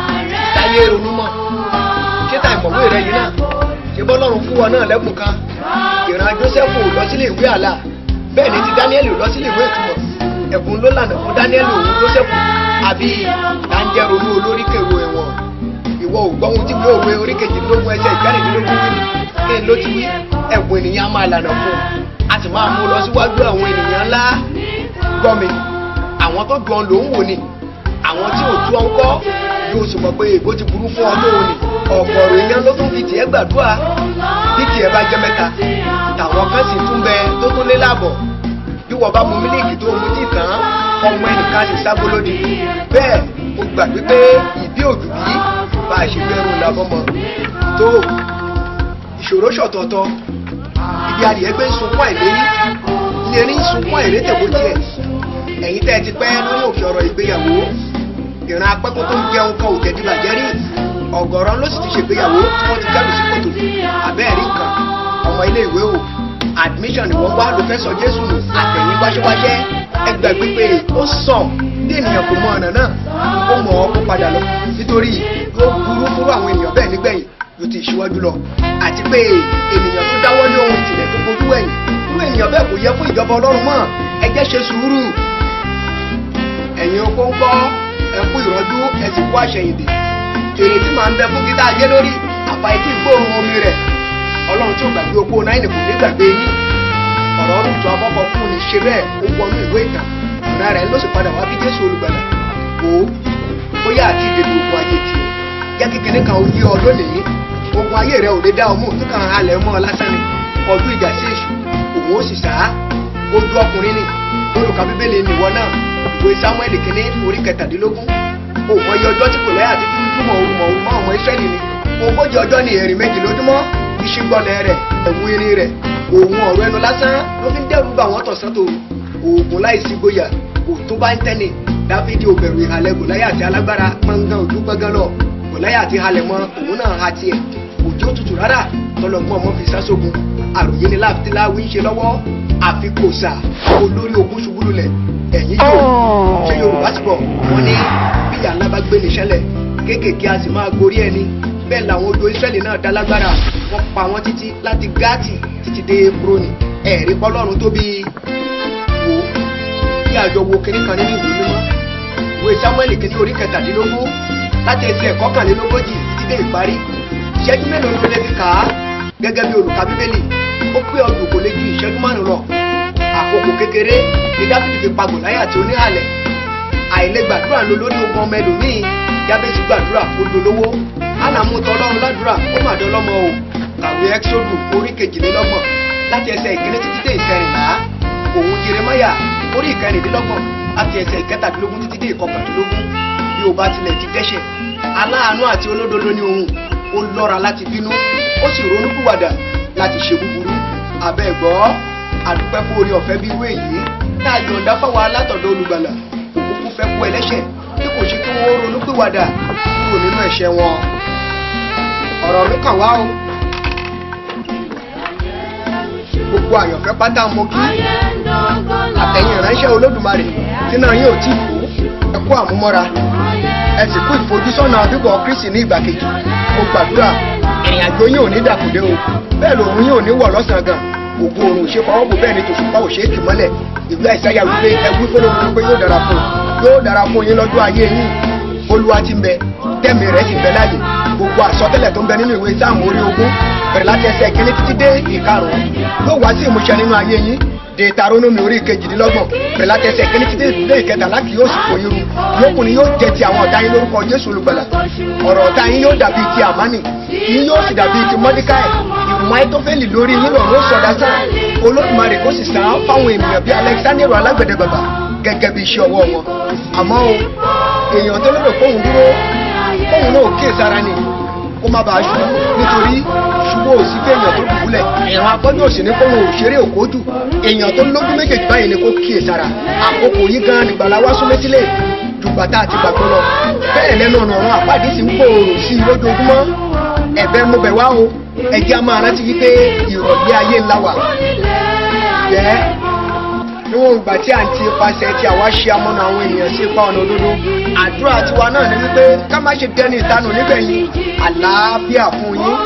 Táyé ronú mọ́, ṣé ta ìmọ̀wé rẹ yìí náà? Ṣé bọ́lọ́run fún wọn náà lẹ́bùn kan? Ìran Jósẹ́fù ò lọ sílé ìwé àlà, bẹ́ẹ̀ ni ti Dáníẹ́lì ò lọ sílé ìwé ìtumọ̀. Ẹ̀bùn ló lànà fún Dáníẹ́lì òun Jósẹ́fù àbí dáńjẹ́ ronú olórí kèrò ẹ̀wọ̀n. Ìwọ ò gbọ́ ohun tí ìwé òwe orí 18 ẹsẹ̀ 16 wí ni? Kí n ló ti wí? Ẹ̀bùn ènìyàn á máa lànà fún un, a sì máa mú un lọ síwájú àwọn ènìyàn ńlá. Gbọ́ mi, àwọn tó ju ọ ló ń wò ni, àwọn tí ò tú ọ ń kọ́ yóò sì mọ̀ pé èbó ti burú fún ọ tó o ní. Ọ̀pọ̀ ọ̀rọ̀ èèyàn ló tún fi tiẹ̀ gbàdúrà. Bí tiẹ̀ bá jẹ́ mẹ́ta, tàwọn kan sì tún bẹ tó tún lé láàbọ̀. Bí wọ́n bá mu mílíìkì tó mu tí tán, ọmọ ẹnìkan sì sábólódì. Bẹ́ẹ̀ mo gbàgbé pé ìbí òjò bí bá a ṣe bẹ́rù làbọ́mọ. Tó Ìṣòro ṣọ̀tọ̀ọ̀tọ̀. Ibi adìyẹ gbé ń sunkún àìlérí lérí ń sunkún àìrétè bó tiẹ̀. Ẹ̀yin tẹ́ ẹ ti pẹ́ lórí òkè ọ̀rọ̀ ìgbéyàwó, ìran apẹ́kọ́ tó ń jẹun kan ò jẹ̀dí bàjẹ́ rí. Ọ̀gọ̀rọ̀ ló sì ti ṣègbéyàwó tí wọ́n ti kẹ́rù sí kòtò. Àbẹ́ẹ̀rí nǹkan, ọmọ ilé ìwé o, admission ni wọ́n wá ló fẹ́ sọ Jésù nù. Àtẹ̀yìn wáṣẹ́wáṣẹ́ ẹgbẹ́ pípé ó sàn bí ènìyàn kò mọ ọ̀nà náà, ó mọ̀ ọ́ kó padà lọ, nítorí yóò burú fúrú àwọn ènìyàn bẹ́ẹ̀ nígbẹ̀yìn yóò ti ṣíwájú lọ. Àti pé ènìyàn tó dáwọ́ lé ohun ìtìlẹ̀ tó bojú ẹ̀yìn, irú ènìyàn bẹ́ẹ̀ kò yẹ fún ìjọba Ọlọ́run mọ́. Ẹ jẹ́ ṣe sùúrù. Ẹ̀yin opó ń kọ́, ẹ kú ìrọ́jú, ẹ sì kú àṣẹyìndè. Èrè tí màá ń bẹ fún gítà ayé lórí àbá etí ìgbóòrùn omi rẹ̀. Ọlọ́run tí ò gbàgbé opó náírà kò ní gbàgbé yín. Ọ̀rọ̀ Rúùtù abọ́kọ̀ fún ni ṣe bẹ́ẹ̀ ó wọnú ìwé ìtàn. Ìran rẹ̀ ló sì padà wá bí Jésù olùgbàlà. Wò ó, bóyá àti ìdènà ogun ayé tiẹ̀. Jẹ́ kékeré kan ó yí ọ lónìí. Ogun ayé rẹ̀ ò lè dá ọmú kíkan halẹ̀ mọ́ ọ lásán ni. Ọdún ìjà sí èṣù, òun ó sì sá. Ojú ọkùnrin ni, olùkà Bíbélì nìwọ náà. Ìwé Sámúẹ́lì kìíní orí 17. Òun ọyọ ọjọ́ tí kò lẹ́yà àti dúdú mọ̀ òru mọ̀ òru mọ́ ọmọ Ísírẹ́lì ni. 40 ọjọ́ ni ẹ̀rìn méjì lójúmọ́, ìṣígbọ́lẹ̀ rẹ̀, ẹ̀wù irin rẹ̀, òun ọ̀rọ̀ ẹnu lásán ló fi ń dẹ́rù bà wọ́n tọ̀sán tòru. Oògùn láìsí gboyà kò tó bá ń tẹ́ni. Dáfídì ò bẹ̀rù ìhàlẹ̀ Gòláyà àti alágbára pọ́ngàn ojú gbọ́ngàn lọ. Gòláyà àti halẹ̀ mọ́ òun náà ha tiẹ̀. Òjò tutù rárá tọlọgbọ́n ọmọ fi sá sógun. Àròyé ni láfiláwí ń ṣe lọ́wọ́. Àfi kò sà olórí ogun ṣubú lulẹ̀. Ẹ̀yin yóò ṣe Yorùbá sì bọ̀ wọ́n ní bíyà ńlá bá gbé ní ṣẹlẹ̀ kéékèèké a sì máa gorí ẹni. Bẹ́ẹ̀ làwọn odò Ísírẹ́lì náà dá lágbára, wọ́n pa wọ́n títí láti Gáàtì títí dé Ékrónì. Ẹ̀rí pọ́lọ́run tóbi. Wò ó kí àjọ wo kinní kan nínú ìwé mímọ́. Ìwé Sámúẹ́lì kìíní orí 17 láti ẹsẹ̀ 41 títí dé ìparí. Ìṣẹ́jú mélòó ló lè fi kà á gẹ́gẹ́ bí olùkà Bíbélì? Ó pé ọdún kò lè ju ìṣẹ́jú 5 lọ. Àkókò kékeré ni Dáfídì fi pa Gòláyà àti oníhàlẹ̀. Àìlè gbàdúrà ló lórí ogun ọmọ ẹlòmíì. Jábésì gbàdúrà ó dolówó. Hánà mú tọ Ọlọ́run ládùúrà ó mà dọlọ́mọ o. Kàwé Ẹ́kísódù orí 22 láti ẹsẹ̀ 1 títí dé 14. Òun Jeremáyà orí 26 láti ẹsẹ̀ 17 títí dé 19. Bí o bá tilẹ̀ ti dẹ́ṣẹ̀, aláàánú àti olódodo ni òun. Ó lọ́ra láti bínú, ó sì ronúpìwàdà láti ṣe búburú. Àbẹ́ ẹ̀gbọ́, àdúpẹ́ fún orí ọ̀fẹ́ bí irú èyí tá a yọ̀ǹda fáwọn alátọ̀dọ̀ olùgbàlà. Òkúkú fẹ́ kú ẹlẹ́ṣẹ̀ bí kò ṣe kí wọ́n ronúpìwàdà kúrò nínú ẹ̀ṣẹ̀ wọn. Ọ̀rọ̀ mi kàn wá o. Gbogbo àyànfẹ́ pátá mo kí. Àtẹ̀yìn ìránṣẹ́ Olódùmarè tí náà yóò tí kú, ẹ kú àmúmọ́ra, ẹ sì kú ìfojúsọ́nà bíbọ̀ Kristi ní ìgbà kejì. Mo gbàdúrà ìrìn àjò yín ò ní dàkúndé o, bẹ́ẹ̀ lòun yín ò ní wọ̀ lọ́sàn-án gan. Ògo òrùn ò ṣe fọwọ́ bò, bẹ́ẹ̀ ni tòṣùpá ò ṣe é kì mọ́lẹ̀. Ìwé Àìsáyà wípé ẹ wí fọlọ́run pé yóò dára fún yóò dára fún yín lọ́jọ́ ayé yín. Olúwa ti ń bẹ, tẹ́mi rẹ̀ sì ń bẹ láàyè. Gbogbo àsọtẹ́lẹ̀ tó ń bẹ nínú ìwé Sáàmù orí 20 bẹ̀rẹ̀ láti ẹsẹ̀ 1 títí dé 5 yóò wá sí ìmúṣẹ nínú ayé yín. Deuteronomy orí 28 bẹ̀rẹ̀ láti ẹsẹ̀ 1 títí dé 13 kì yóò sì kó yín ru. Yòókù ni yóò jẹ ti àwọn ọ̀tá yín lórúkọ Jésù olùgbàlà. Ọ̀rọ̀ ọ̀tá yín yóò dàbí ti Àmánì, yín yóò sì dàbí ti Mọ́díkáì. Ìmọ̀ Àìtófẹ́lì lórí yín lọ́run ó sọdá sàn. Olódùmarè kó sì sàn án fáwọn ènìyàn bíi Alexander alágbẹ̀dẹ bàbà gẹ́gẹ́ bí iṣẹ́ ọwọ́ wọn. Àmọ́ o, èèyàn tó lérò kóhun dúró, kóhun náà kíyèsára ni, kó má bàa ṣubú, nítorí ṣubú ò sí fún èèyàn tó dùbúlẹ̀. Ìran afọ́jú ò sì ní kóhun òṣèré òkójú. Èèyàn tó lójú méjèèjì báyìí ni kó kíyèsára. Àkókò yìí gan nígbàlá wá sún létílé jùgbà tá a ti gbàgbọ́ lọ. Bẹ́ẹ̀ lẹ́nu ọ̀nà ọ̀run àpáàdé sì ń gbòòrò sí i lójoojúmọ́. Ẹ̀bẹ̀ mo bẹ̀ wá o, ẹ jẹ́ a máa rántí wípé ìrọ̀lẹ́ ayé ńlá wà. Jẹ́ níwọ̀n ìgbà tí à ń ti ipasẹ̀ tí àwa ṣe amọ̀nà àwọn ènìyàn sí ipa ọ̀nà òdodo, àdúrà tiwa náà ni wípé ká má ṣe dẹni ìtanù nígbẹ̀yìn. Àlàáfíà fún yín.